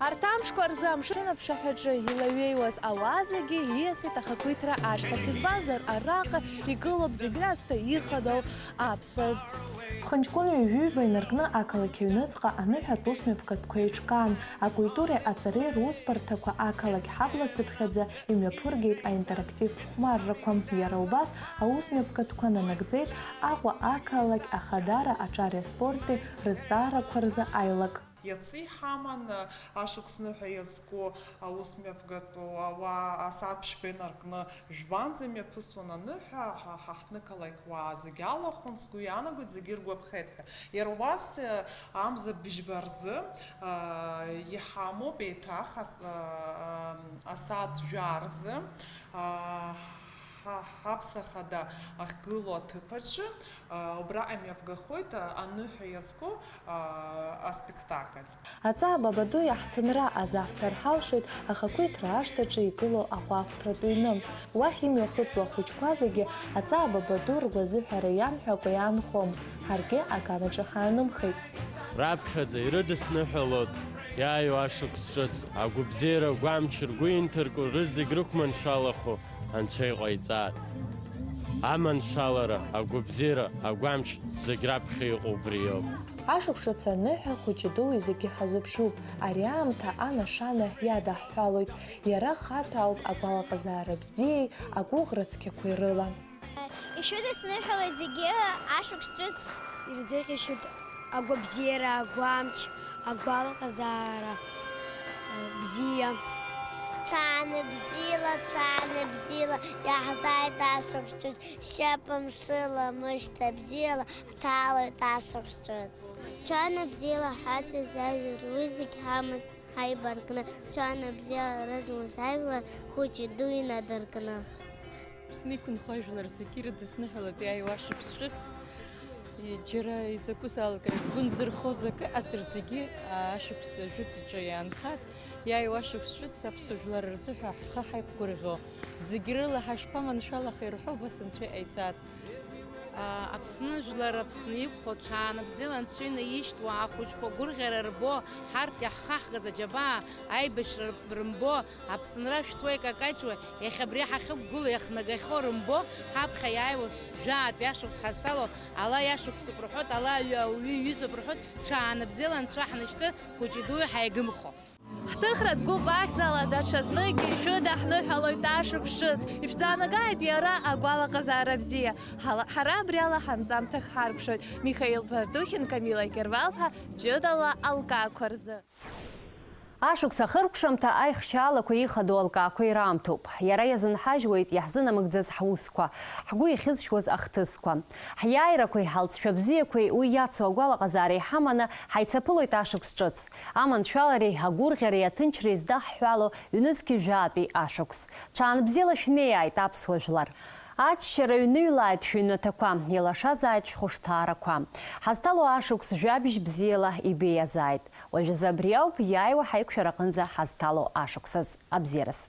Арҭ амшқәа рзы амшын аԥшаҳәаҿы илаҩеиуаз ауаа зегьы ииасит ахақәиҭра ашьҭахь, избанзар, араҟа игылоуп зегь раасҭа ихадоу аԥсыӡ. Ԥхынҷкәын ҩажәи ҩба инаркны ақалақь аҩныҵҟа аныҳәатә усмҩаԥгатәқәа еиҿкаан, акультуреи аҵареи русбарҭақәа ақалақь ҳаблацыԥхьаӡа имҩаԥыргеит аинтерактивтә хәмаррақәа. Иара убас аусмҩаԥгатәқәа нанагӡеит Аҟәа ақалақь ахадара аҿари аспорти рызҵаарақәа рзы аилак. Иацы иҳаман, ашықәс ныҳәа иазку аусмҩаԥгатәу ауаа асааҭ ԥшьба инаркны жәбанӡа имҩаԥысуан аныҳәа, ҳа, ҳаҳҭнықалақь уаа зегьы алахәын, сгәы иаанагоит, зегьы иргәаԥхеит ҳәа. Иара убас, э, амза быжьба рзы, э, иҳамоуп еиҭах ас-, э, э, асааҭ жәаа рзы, э, ҳа, ҳаԥсахада ахьгылоу аҭыԥ аҿы, э, убраҟа имҩаԥгахоит, э, аныҳәа иазку, э, аспектакль. Аҵаа Бабаду иаҳҭынра азаҳҳәар ҳалшоит ахақәиҭра ашҭаҿы игылоу аҟәаахәҭратә ҩны. Уахь имҩахыҵуа ахәыҷқәа зегьы Аҵаа Бабаду ргәазыҳәара иамҳәакәа иаанхом, ҳаргьы аганаҿы ҳаанымхеит. Раԥхьаӡа ирыдысныҳәалоит иааиуа ашықәс ҿыц, агәабзиара агәамч ргәы инҭырку рызегь рықәманшәалахо Анцәа иҟаиҵааит. Аманшәалара, агәабзиара, агәамч зегь раԥхьа иҟоу убриоуп. Ашықәс ҿыц аныҳәа хәыҷи-дуи зегьы ҳазыԥшуп. Ари аамҭа анашана иадаҳҳәалоит. Иара хаҭәаауп агәалаҟазаара бзиеи агәыӷра цқьақәеи рыла. Ишәыдысныҳәалоит зегьы ашықәс ҿыц. Ирзеиӷьашьоит агәабзиара, агәамч, агәалаҟазаара, бзиа. Ҽааны бзиала, ҽааны бзиала, иаҳзааит ашықәс ҿыц, шьапымшыла, мышьҭа бзиала, ҳҭалоит ашықәс ҿыц. Ҽааны бзиала ҳаҵаз ажәлар, уи зегь ҳамаз ҳаибаркны, ҽааны бзиала рыдмыз ажәлар, хәыҷи-дуи инадыркны. Аԥсны иқәынхо ажәлар зегьы ирыдысныҳәалоит иааиуа ашықәс ҿыц. Џьара изакәызаалак ргәы нзырхоз акы ҟазар зегьы ашықәс жәытәаҿы иаанхар, иааиуа ашықәс ҿыц аԥсуа жәлар рзыҳәа ҳхы ҳаиқәгәырӷьо, зегь рыла ҳашԥаманшәалахеи рҳәо убас Анцәа иҟаиҵааит. Аԥсны жәлар Аԥсны иқәхо, ҽаанбзиала Анцәа инаишьҭуа ахәыҷқәа гәырӷьара рбо, ҳарҭ иаҳхаҳгаз аџьабаа аибашьра рымбо, Аԥсынра шәҭуа икакаҷуа, иахьа абри ҳахьықәгылоу иахнагахьоу рымбо, ҳаԥхьа иааиуа жәаатәи ашықәс ҳазҭало, ала иашықәсуп рҳәоит, ала аҩы ауаҩы иҩызоуп рҳәоит, ҽаанбзиала Анцәа ҳнашьҭы, хәыҷи-дуи ҳаигымхо. Ҭыхратә гәыԥ ахьӡала даҽазныкгьы шәыдаҳныҳәалоит ашықәс ҿыц. Ишәзаанагааит иара агәалаҟазаара бзиа. Ҳара абри ала ҳанҵамҭа хҳаркәшоит. Михаил Бардухин, Камила Гервалԥа, ҷыдала алкаақәа рзы. Ашықәс ахыркәшамҭа аихшьаалақәа ихадоу алкаақәа ираамҭоуп. Иара иазынҳажьуеит иаҳзынамыгӡаз ҳусқәа, ҳгәы ихьызшьуаз ахҭысқәа. Ҳиааирақәеи ҳалҵшәа бзиақәеи уи иацу агәалаҟазаара иҳаманы ҳаицаԥылоит ашықәс ҿыц. Аманшәалареи агәырӷьареи аҭынчреи здаҳҳәало ҩнызқь жәаатәи ашықәс. Ҽаанбзиала шәнеиааит аԥсуа жәлар. Аччара ҩныҩлааит шәыҩнаҭақәа, илашазааит шәхәышҭаарақәа. Ҳазҭало ашықәс жәабжь бзиала ибеиазааит. Уажәазы абри ауп иааиуа ҳаиқәшәара аҟынӡа ҳазҭало ашықәсаз. Абзиараз.